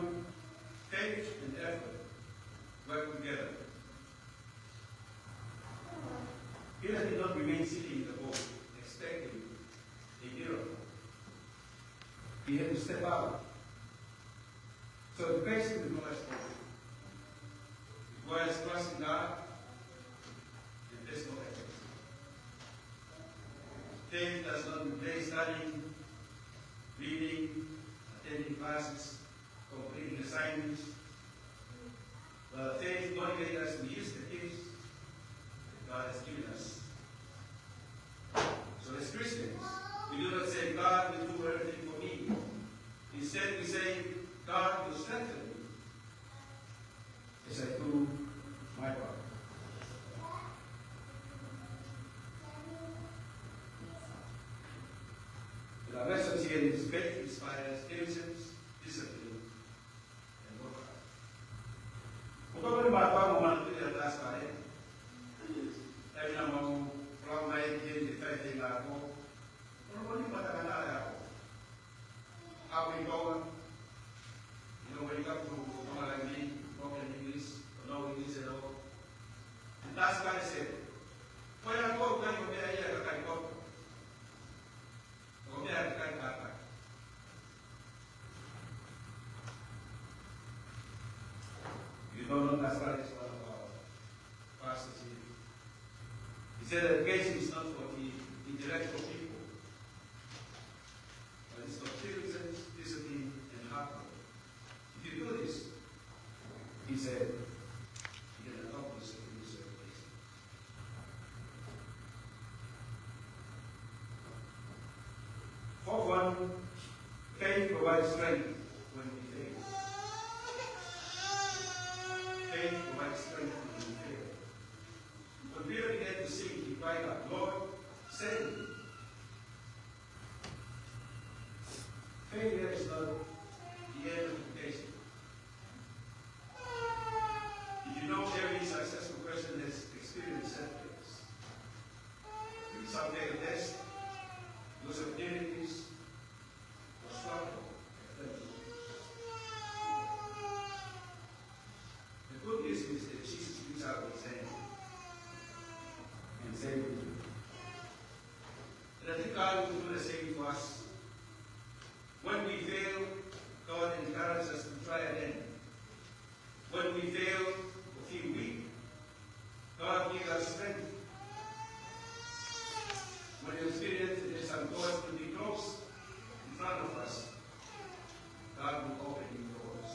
faith and effort work together. Peter did not remain sitting in the boat expecting a miracle. He had to step out. So the basic requires faith. Requires trust in God and personal effort. Faith does not replace studying, reading, attending classes, completing assignments. But faith motivates us to use the gifts that God has given us. So as Christians, we do not say, "God will do everything for me." Instead, we say, "God will strengthen me as I do my part." The lesson here is faith inspires diligence, discipline, and work hard. Ko e tokoni mātuʻa mo manatuʻi ʻa Tasikale. Taimi naʻa mau pulau mai ki he faifeinga ako, ʻoku ou ʻi ai pē ha tangata ʻi he ako. Ako ʻi Tonga. ʻI he wake up to Tonga language, broken English, or no English at all. And Tasikale said, "Ko e ako kai ko e meʻa ia ʻa e kakai koto. Ko e meʻa ʻa e kakai kākā." You don't know Tasikale is one of our pastors here. He said education is not for the intellectual people, but it's for diligent, Strength when we fail. Faith provides strength when we fail. When Peter began to sink, he cried out, "Lord, save me." Failure is not the end of temptation. Did you know every successful person has experienced setbacks? Some fail tests, lose opportunities, or struggle. The good news is that Jesus reached out his hand and saved you. And I think God will do the same for us. When we fail, God encourages us to try again. When we fail or feel weak, God gives us strength. When you experience that some doors will be closed in front of us, God will open new doors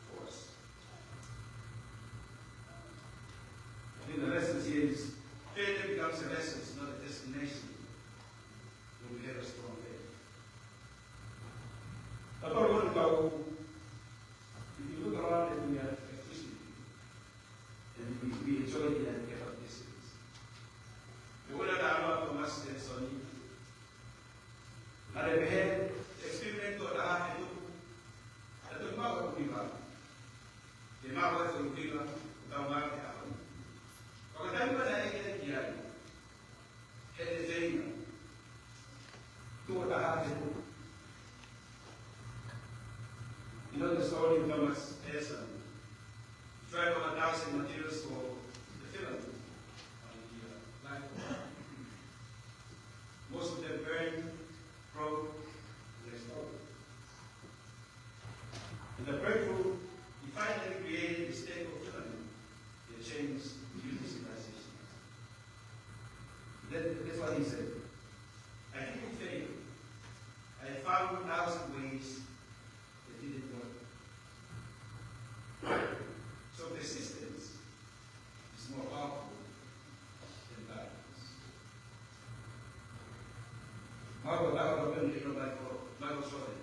for us. I think the lesson here is failure becomes a lesson, it's not a destination. When we have a strong faith. But what about, if you look around and we are Christian, and we, we enjoy the idea of distance. Ko e ʻuhinga ʻa Thomas Edison, naʻe pehē, experiment ʻe taha ʻe tuku, ʻe tuku maʻu ʻa e ʻuhinga. Ke maʻu ʻa e ʻuhinga, ʻo tau maʻu ʻa e ʻaho ni. Ko e taimi naʻe ʻeke ki ai, he te feinga. Tuʻo taha he tuʻo. You know the story of Thomas Edison. He tried over a thousand materials for the filament on the, uh, light bulb. Most of them burned, broke, and exploded. In the breakthrough, he finally created a stable filament that changed human civilization. That, that's what he said. "I didn't fail. I found a thousand ways that didn't work." So persistence is more powerful than darkness. Michael, Michael, Michael, Michael Jordan.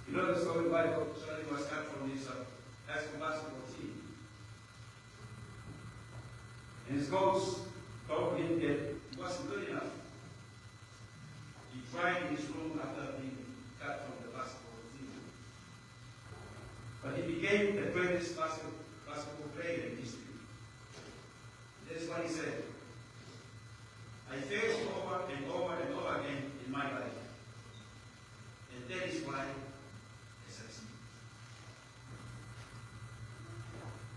You know the story, Michael Jordan was cut from his, uh, high school basketball team. And his coach told him that he wasn't good enough. He cried in his room after being cut from the basketball team. But he became the greatest basket-, basketball player in history. That is what he said. "I failed over and over and over again in my life. And that is why I succeed."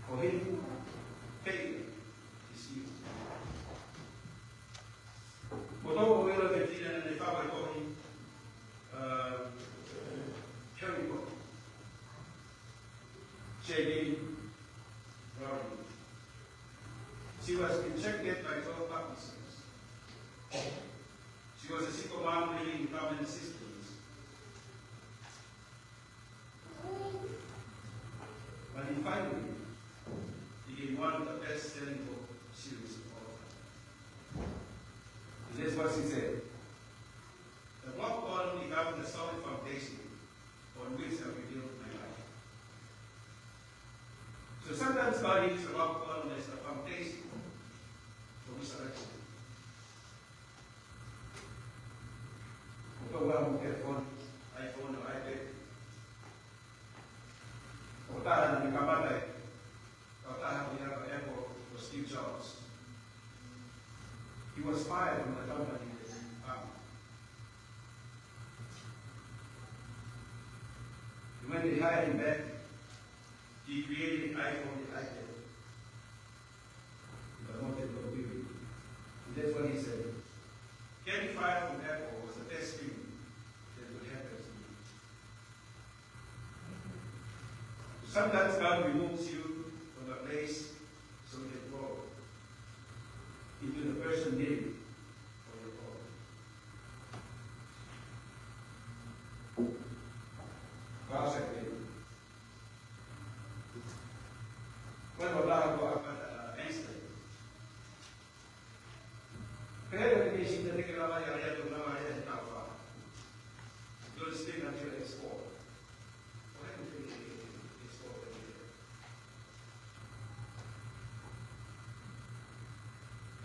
For him, failure is you. Ko e toʻu ʻo e ʻilo e fefine naʻe fai e tohi, uh, Harry Potter. J K Rowling. She was rejected by twelve publishers. She was a single mom living in common assistance. But he finally became one of the best-selling book series of all time. And that's what she said. "The rock bottom became the solid foundation on which I rebuilt my life." So sometimes God uses the rock bottom as the foundation for resurrection. Ko e toʻu ʻa e telefoni, iPhone ʻo iPad. Ko e taha naʻe kamata e, ko e taha ʻi he Apple ko Steve Jobs. He was fired from the company that he founded. And when they hired him back, he created iPhone and iPad. But not that not doing. And that's what he said. Getting fired from Apple was the best thing that could happen to me. Sometimes God removes you from a place so you can grow into the person needed for your growth. God's agreement. Ko e ʻuhinga ko ē ʻa Albert Einstein. Pea ko e kiʻi sita te ke lava ia ia to lava ia he tau fa. Don't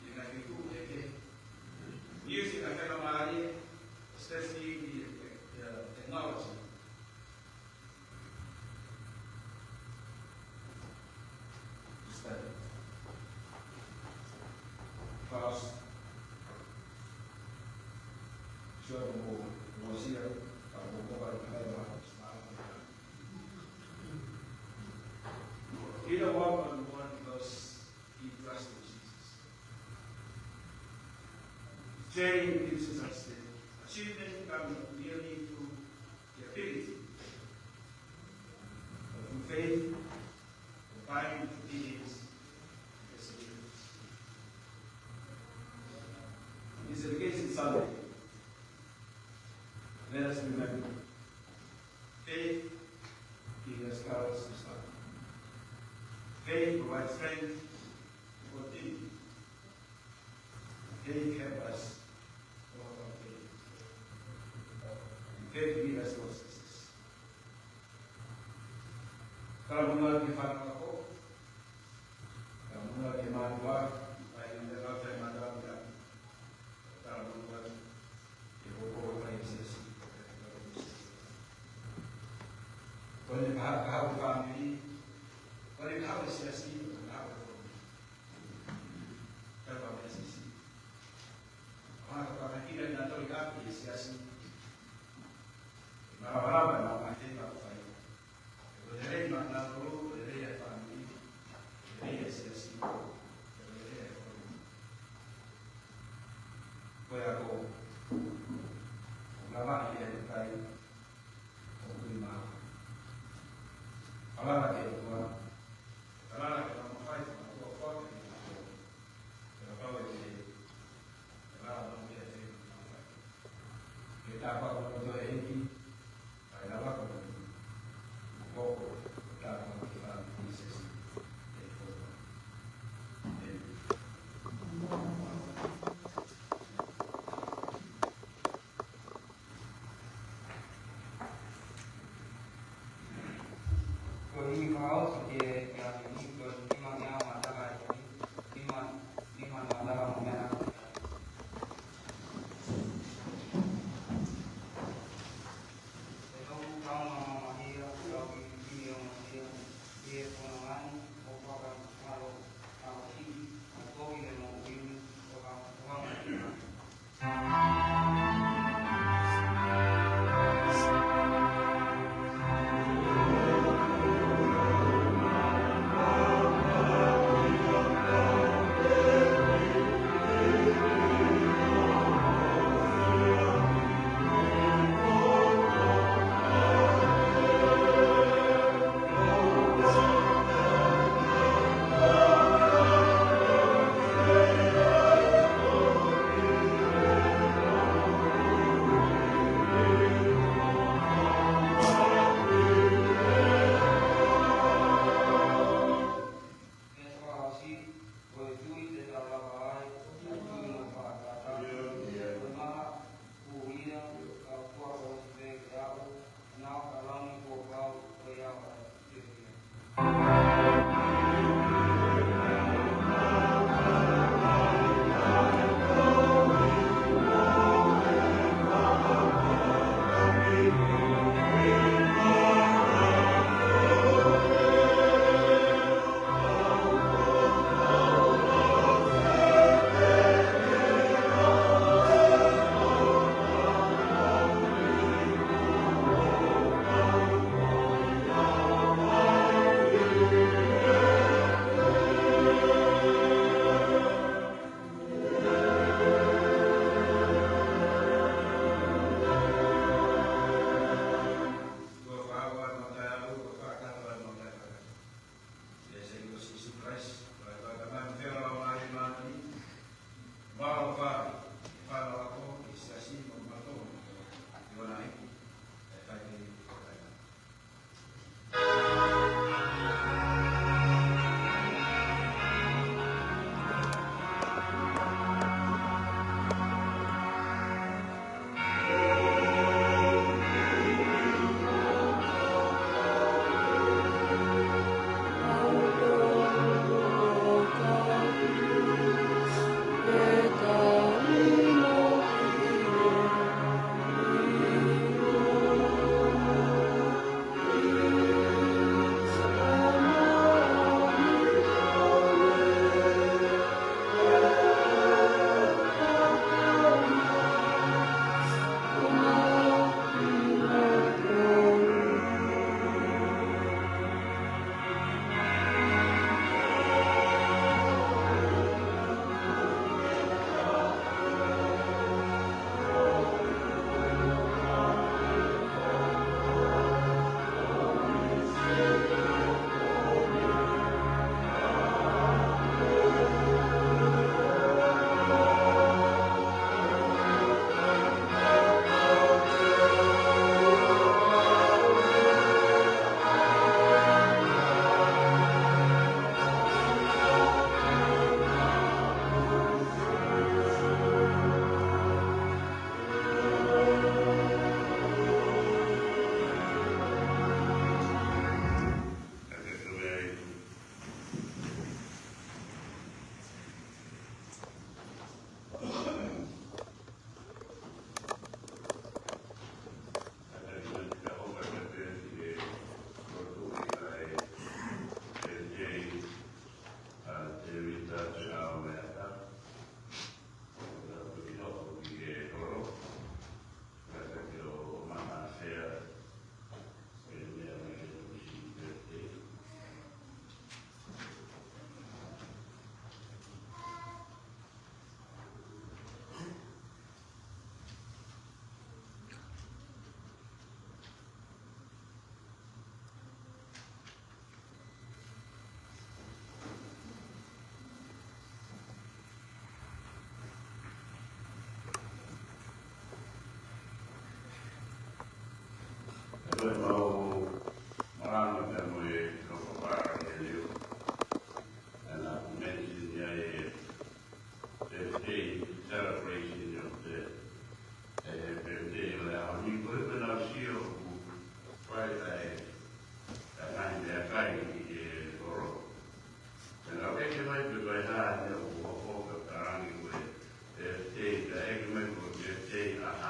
ʻi he ngaahi feituʻu kehekehe. Use e ngaahi faingamālie, especially the, the technology. Study. First, sure, we'll, we'll see it. Either one on one because he trusted Jesus. Training teaches us that achievement comes not merely through the ability, but through faith, combined with obedience and perseverance. It's the case in Sunday. Let us remember, faith gives us courage to start. Faith provides strength to continue. Faith helps us overcome failure. And faith gives us more success. Talamonū ki he fānau ako. Talamonū ki he mātuʻa, ʻa ia ʻoku ʻi ai e fai mātuʻa. Talamonū ki he koko ʻoku ʻi he siasi. Ko e kahaʻu, kahaʻu e fāmili, ko e kahaʻu e siasi, ko e kahaʻu e fāmili. Tau ʻa e siasi. Mahalo ko e kinautolu ʻoku ʻi he siasi. Mahalo ko e ngaahi feinga ʻoku fai. Ko e lelei maʻanautolu, ko e lelei ʻa e fāmili, ko e lelei ʻa e siasi, ko e lelei ʻa e fāmili. Ko e ako, ʻoku lava ʻi Tapa ko to e eki, ai lava ko to. Koko, tapa ko ta ki sesi. E koko. E. Ko e ʻi kau ki he, ki he, ko e nima meʻa mataka e, nima, nima mataka meʻa.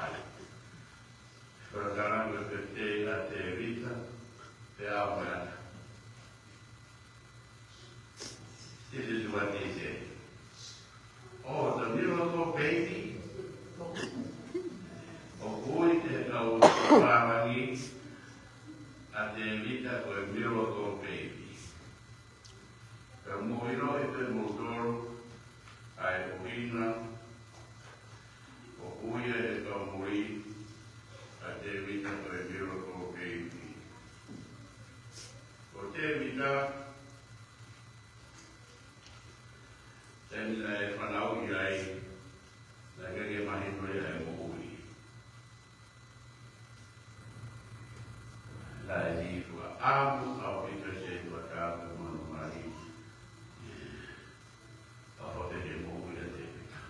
Ai. Fakatalanoa pē ʻa Tēvita, pea mo e ata. This is what they say. Oh, the miracle baby. ʻOku ui ʻe he kau pālangi ʻa Tēvita ko e miracle baby. Ka mou ʻiloʻi pē moutolu ʻa e ʻuhinga ʻoku ui ʻe he kau muli ʻa Tēvita ko e miracle baby. Ko Tēvita, taimi naʻe fanauʻi ai, naʻe ʻikai ke mahino ia ʻe he moʻui. Naʻe ʻi he fuaʻamu ʻaupito ʻa e Setuata pea mo hono mali. ʻA e faʻahinga moʻui ʻa Tēvita.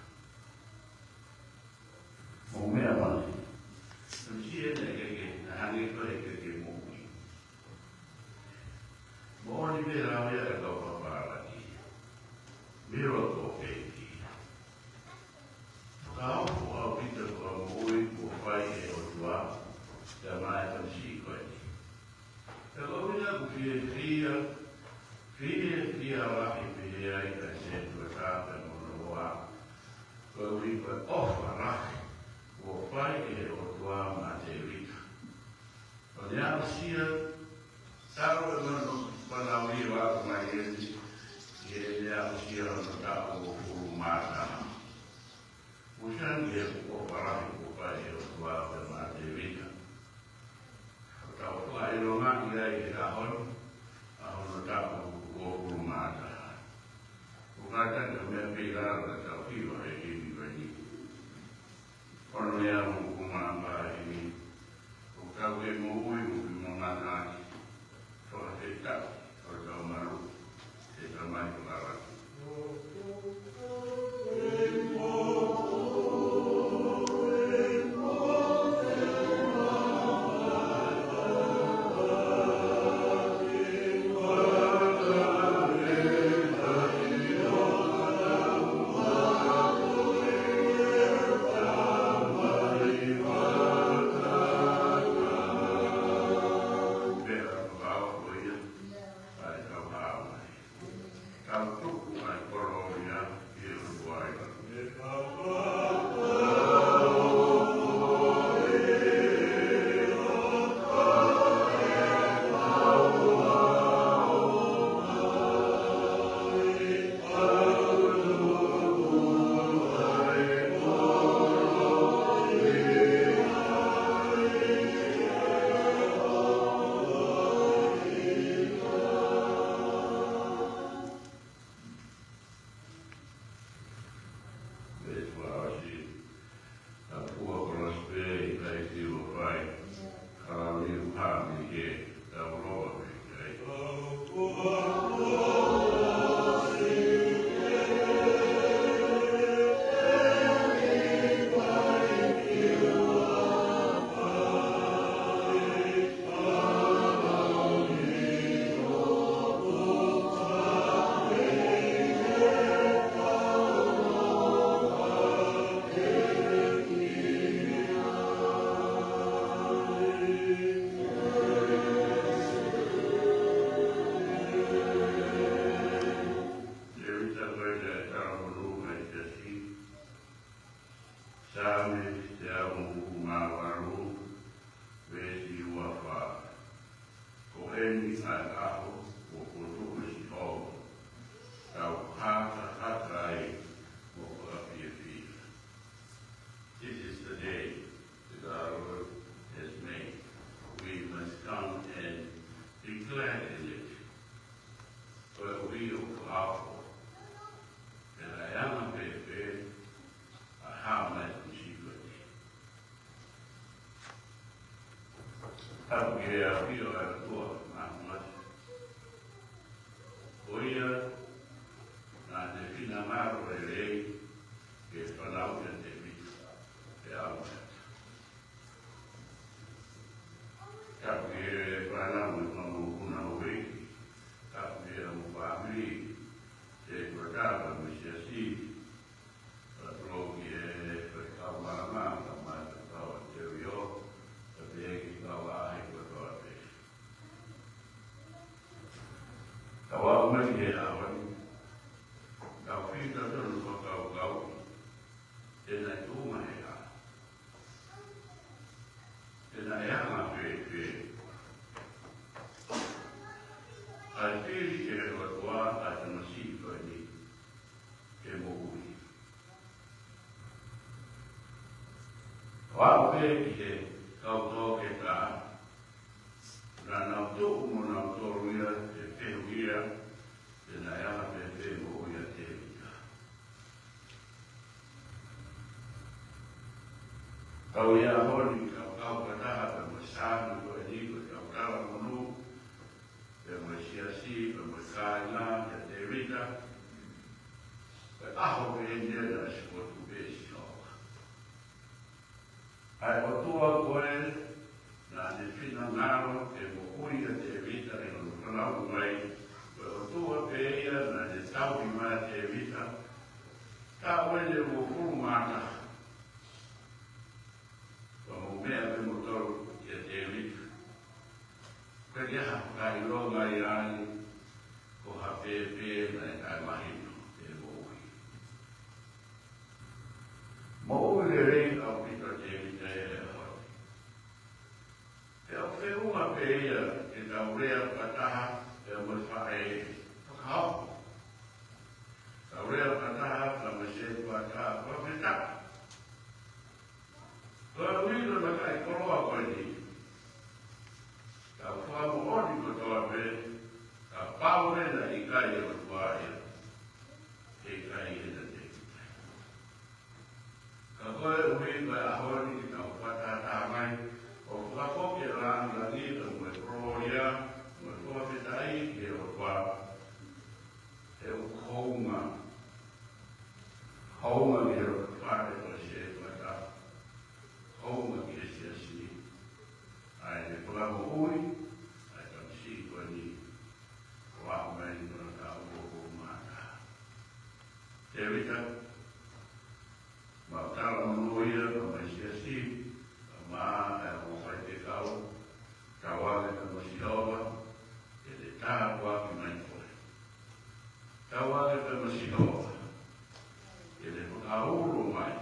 Mo e meʻa mali. Naʻe ʻikai ke, naʻe hangē ko e ʻikai ke moʻui. Moʻoni pē lau ia ʻa e kau pālangi. Miracle baby. Fakaofo ʻaupito ko e moʻui kuo fai ʻe he ʻOtua, ʻa e tamasiʻi ko eni. Ka ko e ʻuhinga ʻoku fiefia, fiefia lahi pē ai ʻa e Setuata pea mo hono hoa, koeʻuhi ko e ʻofa lahi kuo fai ʻe he ʻOtua maʻa Tēvita. ʻO ne aʻusia, talu ʻe hono fanauʻi ʻo aʻu mai eni, ʻi heʻene aʻusia hono taʻu uofulu mā taha. Usiani he ʻofa lahi kuo fai ʻe he ʻOtua pea maʻa Tēvita. ʻOku tau fakaʻilongaʻi ai he ʻaho ni, ʻa hono taʻu uofulu mā taha. ʻOku kātaki ʻa e meʻa pē ʻi lalo ʻa e tau hiva he himi ko eni. Ono ia mo kuma pa ini. ʻOku tau kei moʻui mo ki mangana ake. Fakafetaʻi, ʻo tau malu, ʻe Tamai Fakalaki. Saame teau uofulu mā valu, veesi ua fā. Ko eni ʻa e ʻaho kuo fokotuʻu ʻe Sihova, tau hākahaka ai mo fakafiefia. This is the day that the Lord has made. We must come and be glad in it. Koeʻuhi ʻoku ʻaho, pea ʻe anga pēpē ʻa e hā mai ʻa e Tamasiʻi ko eni. Tapu ki he ʻafio ʻa e ʻOtua Māfimafi. Ko ia naʻa ne finangalo lelei ke fanauʻi ʻa Tēvita pea mo e ata. Tapu ki he fānau mo e kau mokopuna houʻeiki. Tapu ki he ongo fāmili, Setuata pea mo e siasi. Tapu ki he faifekau māmani, ka mata Aʻu pē ki he kau toketā, naʻa nau tuʻu mo nautolu ia he fehuʻia pe naʻe ʻi ai ha fēfē moʻui ʻa Tēvita. Kau ia honi, kau kau fakataha pea mo e Saame ko eni, ko e kau talamonū pea mo e siasi pea mo e kāinga kia Tēvita. Ko e ʻaho pē eni naʻe ʻosi fotu pē ʻe Sihova. ʻA e ʻOtua ko ē naʻa ne finangalo ke moʻui ʻa Tēvita ʻi hono fanauʻi mai, ko e ʻOtua pē ia naʻa ne tauhi mai ʻa Tēvita, taʻu ʻe uofulu mā taha. Ka mou meʻa pē moutolu kia Tēvita. Ko e hā e fakaʻilonga ia ai, ko ha fēfē naʻe taʻemahino ke moʻui. Moʻui lelei ʻaupito ʻa Tēvita he ʻaho ni. Pea ʻoku feʻunga pē ia ke tau lea fakataha pea mo e faʻē fakaofo. Tau lea fakataha pea mo e sētuata fakafetaʻi. Ko e ʻuhinga ʻo e maʻu koloa ko eni, tau fakamoʻoni kotoa pē, kapau ʻe ʻikai ʻa e ʻOtua ia, heʻikai ʻa Tēvita. Ka ko e ʻuhinga ʻo e ʻaho ni ke tau fakataha mai, ʻo fakafoki e lāngilangi pea mo e kolōlia mo e fakafetaʻi ki he ʻOtua. He ʻoku hounga, hounga ki he loto fale ʻo e sētuata, hounga ki he siasi, ʻa ʻene fakamoʻui ʻa e tamasiʻi ko eni, ʻo aʻu mai ki hono taʻu uofulu mā taha. Tēvita, mau talamonū ia, ka mai siasi, ka mai ʻa e ongo faifekau, tauange pē mo Sihova ke ne tāpuaki mai koe. Tauange pē mo Sihova ke ne fakaulo mai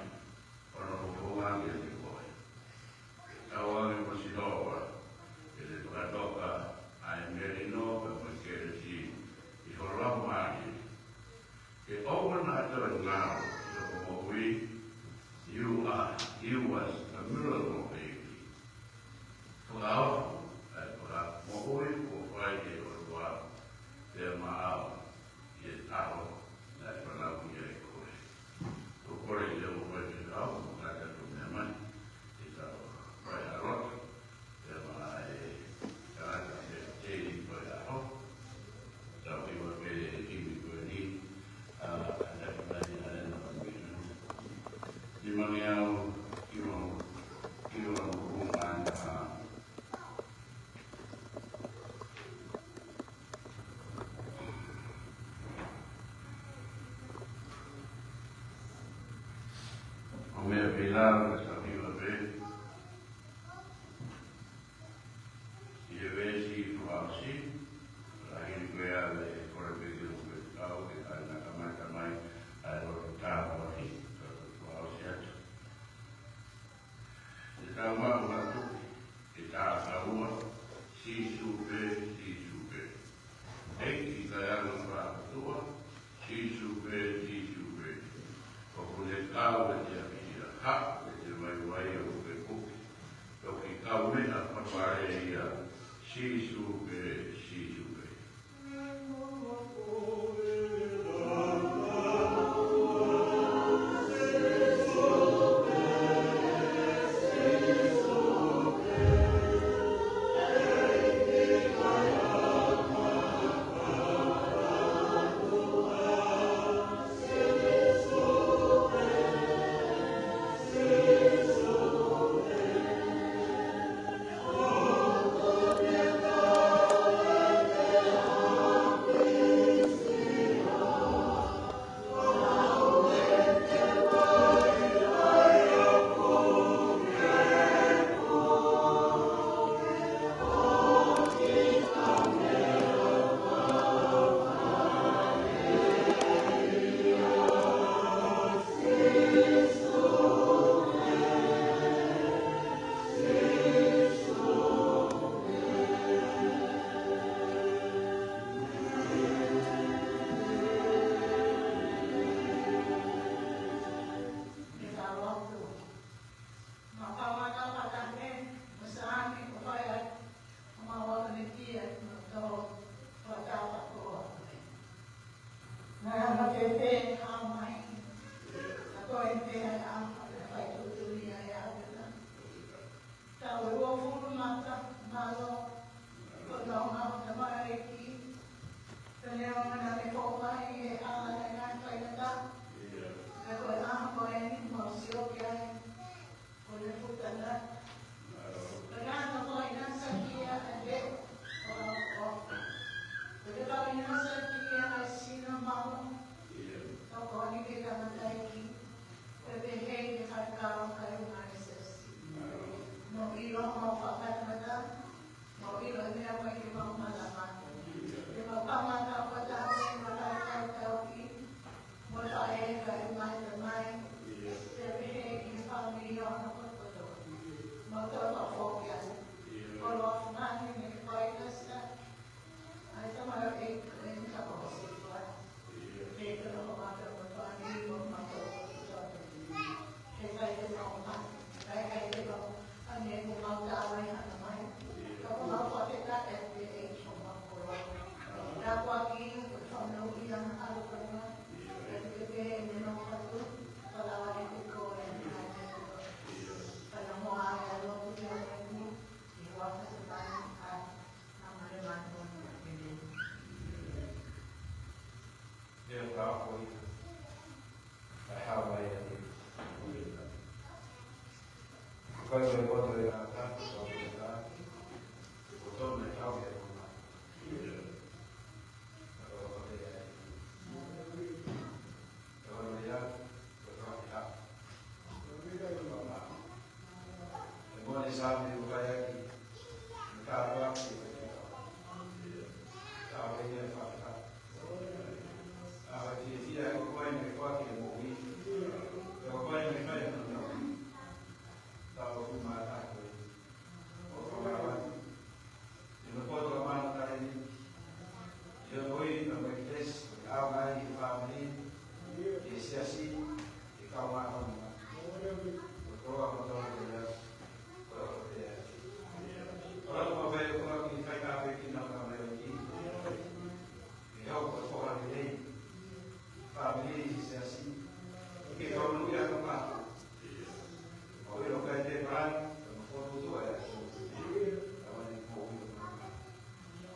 hono fofonga kiate koe. Tauange mo Sihova ke ne fakatoka ʻa e melino pea mo e kelesi ʻi ho laumālie. Ke ʻoua naʻa toe ngalo ʻi hoʻo moʻui. You are, you was a miracle baby. Fakaofo ʻa e fakamoʻui kuo fai ʻe he ʻOtua pea maʻau ʻi he ʻaho naʻe fanauʻi ai koe. Ko e kole ʻa e ongo faifekau, mo kātaki atu meʻa mai, ke tau fai ha lotu, pea maʻa e tangata pea tei ko e ʻaho. Tau hiva pē e himi ko eni, ʻa, ʻa e taki mai ʻa e na pamina. Nimangeau, hiva, hiva, hiva, ʻa, ʻo meʻa pē lava ka tau hiva pē. ʻI he veesi fakaʻosi, lahi ni ko ia ʻe kole pē ke u pē kau ke kai na kamata mai, ʻa e lotu tāpuaki, ka u fakaʻosi atu. Te tau maʻu atu, ke tā taua, Sīsū pē, Sīsū pē. ʻEiki kaeanga fakaʻotua, Sīsū pē, Sīsū pē. ʻOku ne kau ʻi he ʻapi ʻa e haʻa, ʻi he vaivai ʻo e puke. Toki kaumeʻa fakaʻeʻa, Sīsū pē, Sīsū pē. Kamata pata he, mo Sāmi, ko Fai, ko Maua, ko Nekia, mo Tau, ko Tapa, ko Ame. Naʻe hanga fēfē ha mai, ka ko e pē ha ʻaho, naʻe fai tuʻutuʻuni ai ʻa Avena. Taʻu ʻe uofulu mata, mālō, ko e lau ʻa e tamaioʻeiki, ko e neongo naʻe foʻi mai e ʻala naʻe ngaahi faingataʻa, ka ko e ʻaho ko eni mau sio ki ai, ko e futa na. Ko e ngata ko e ʻinasi kia ʻa e, ko e, ko e ʻinasi kia ʻa e sino mama. Tokoni ki he tangataʻeiki, pea pehē ki he faifekau kae ʻumaʻā e siasi. Mau ʻilo, mau fakamātoato, mau ʻilo e meʻa mai ke mau malava. Ke mau kamata ʻo taha mai ʻo taha kau tauhi, mo e faʻē kae ʻumaʻā e tamai, pea pehē ki he fāmili ʻo hono kotoa. Mau tau ka foki ai. Koloa fungani mei he Pailasa, ʻa e tamaioʻeiki, ʻe ni ka ko Hosifua. Ke tau ka mata mo fāmili mo mato. Ke kai te mau ma, kai kai te mau, ʻa ne ko mau tā mai hana mai. Ka ko mau fakatā e te e ko mau koloa. Ka ko aki, ko fānau ia na alo koloa. Ka te te ne no katu, ka lawa e te ko e na. Ka na mo ai alo ku te alo ku. Dear God, we, I have my idea. Because we go to the other, we go to the other, we go to the other. ʻI he poto ʻa māmani ni, ʻio ʻoi, ka mai ki ʻEsi, ʻa mai ki he fāmili, ki he siasi, ki he kau māʻolunga. Ko e koloa kotoa ko ia, ko e ʻofa pē ia. Ko e ʻofa pē ia ko e kiʻi fai ka pe ki na ka mai ki. Ke hau ko e foha lelei. Fāmili, siasi. Ke kau nui ʻa ka pa. Mau ʻilo kai te pan, ka mau fotu tu ai. Awa ni mau ʻilo.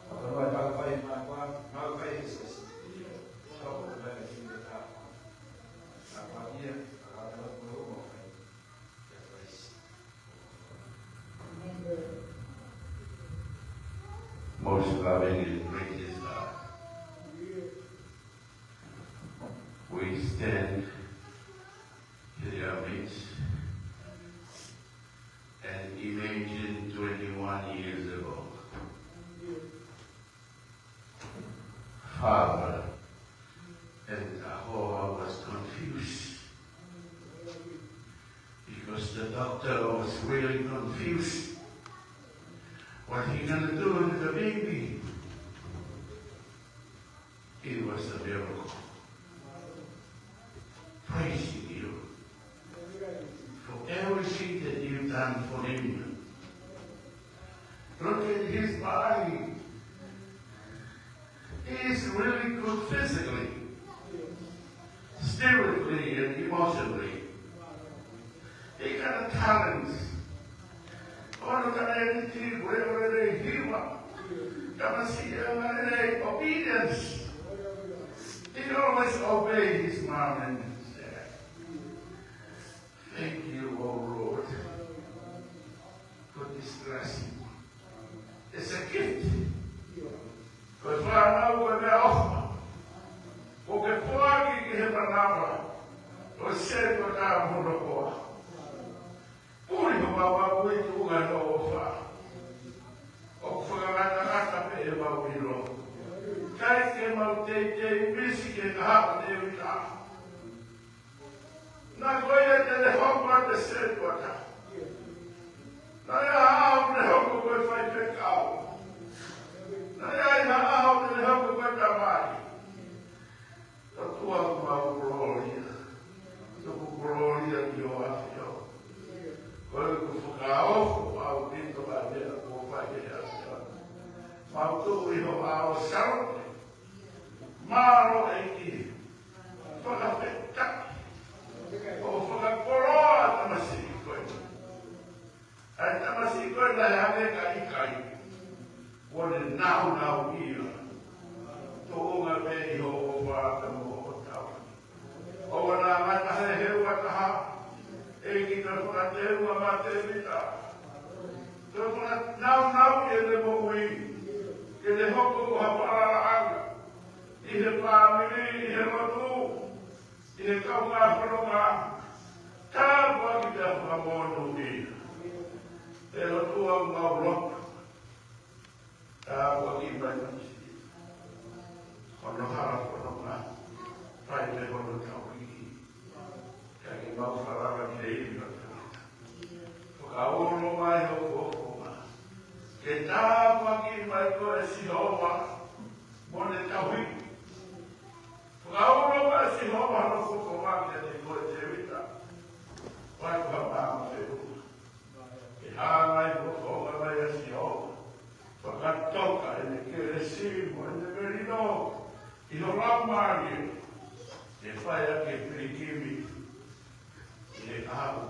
Awa ni mau fai mai kua, mau fai siasi. Awa ni mau fai siasi. Awa ni mau fai. Most loving and gracious God, we stand in your midst and imagine twenty-one years ago. Father, and Ahoa was confused because the doctor was really confused. What he gonna do with the baby? It was a miracle. Praising you for everything that you've done for him. Look at his body. He is really good physically, spiritually, and emotionally. He got a talent. Ono ka ne tiki whatever they hear. Tamasiʻi ʻa e obedience. He always obey his mom and dad. Thank you, oh Lord, for this blessing. It's a gift. Ko e fānau ko e meʻaʻofa. ʻOku ke foaki ki he manava ʻo e sētuata mo hono hoa. Puli ho vavau ʻi tuʻunga hoʻo ʻofa. ʻOku fakangatangata pē ʻemau ʻilo. ʻIkai ke mau teitei misi ke kaha te uta. Naʻa ko ia te ne hoko ʻa e sētuata. Naʻe ʻi ai ha ʻaho te ne hoko ko e faifekau. Naʻe ʻi ai ha ʻaho te ne hoko ko e tamai. ʻOtua ko homau kolōlia. Tuku kolōlia ki ho ʻAfio. Ko e Mau tuʻu ʻi ho ʻao Salote. Mālō ʻEiki. Fakafetaʻi. ʻO fakakoloa tamasiʻi ko ē. ʻA e tamasiʻi ko ē naʻe hangē ka ʻikai. Kuo ne naunau ia. Tuʻunga pē ʻi hoʻo ʻofa pea mo hoʻo tauhi. ʻOua naʻa ngata he ʻe ua taha. ʻEiki, toe fakateunga maʻa Tēvita. Toe fakanaunau ʻene moʻui. Ke ne hoko ko ha falalaʻanga. ʻI he fāmili, ʻi he lotu. ʻI he kaungā fononga. Tāpuaki pea fakamonūʻia. ʻE ʻOtua, mau lotu. Tāpuaki mai mati. Hono hala fononga. Fai mei hono tauhi. Ka ke mau falala ki he ivi ʻo Tēvita. Fakaulo mai ho fofonga. Ke tāpuaki mai koe Sihova. Mo ne tauhi. Fakaulo mai Sihova hono fofonga kiate koe Tēvita. Fai ko ha maama feʻunga. Ke hanga ʻe he fofonga mai ʻa Sihova. Fakatoka ʻene kelesi mo ʻene melino. ʻI ho laumālie. Ke fai ʻaki e pilikimi. ʻI he ʻaho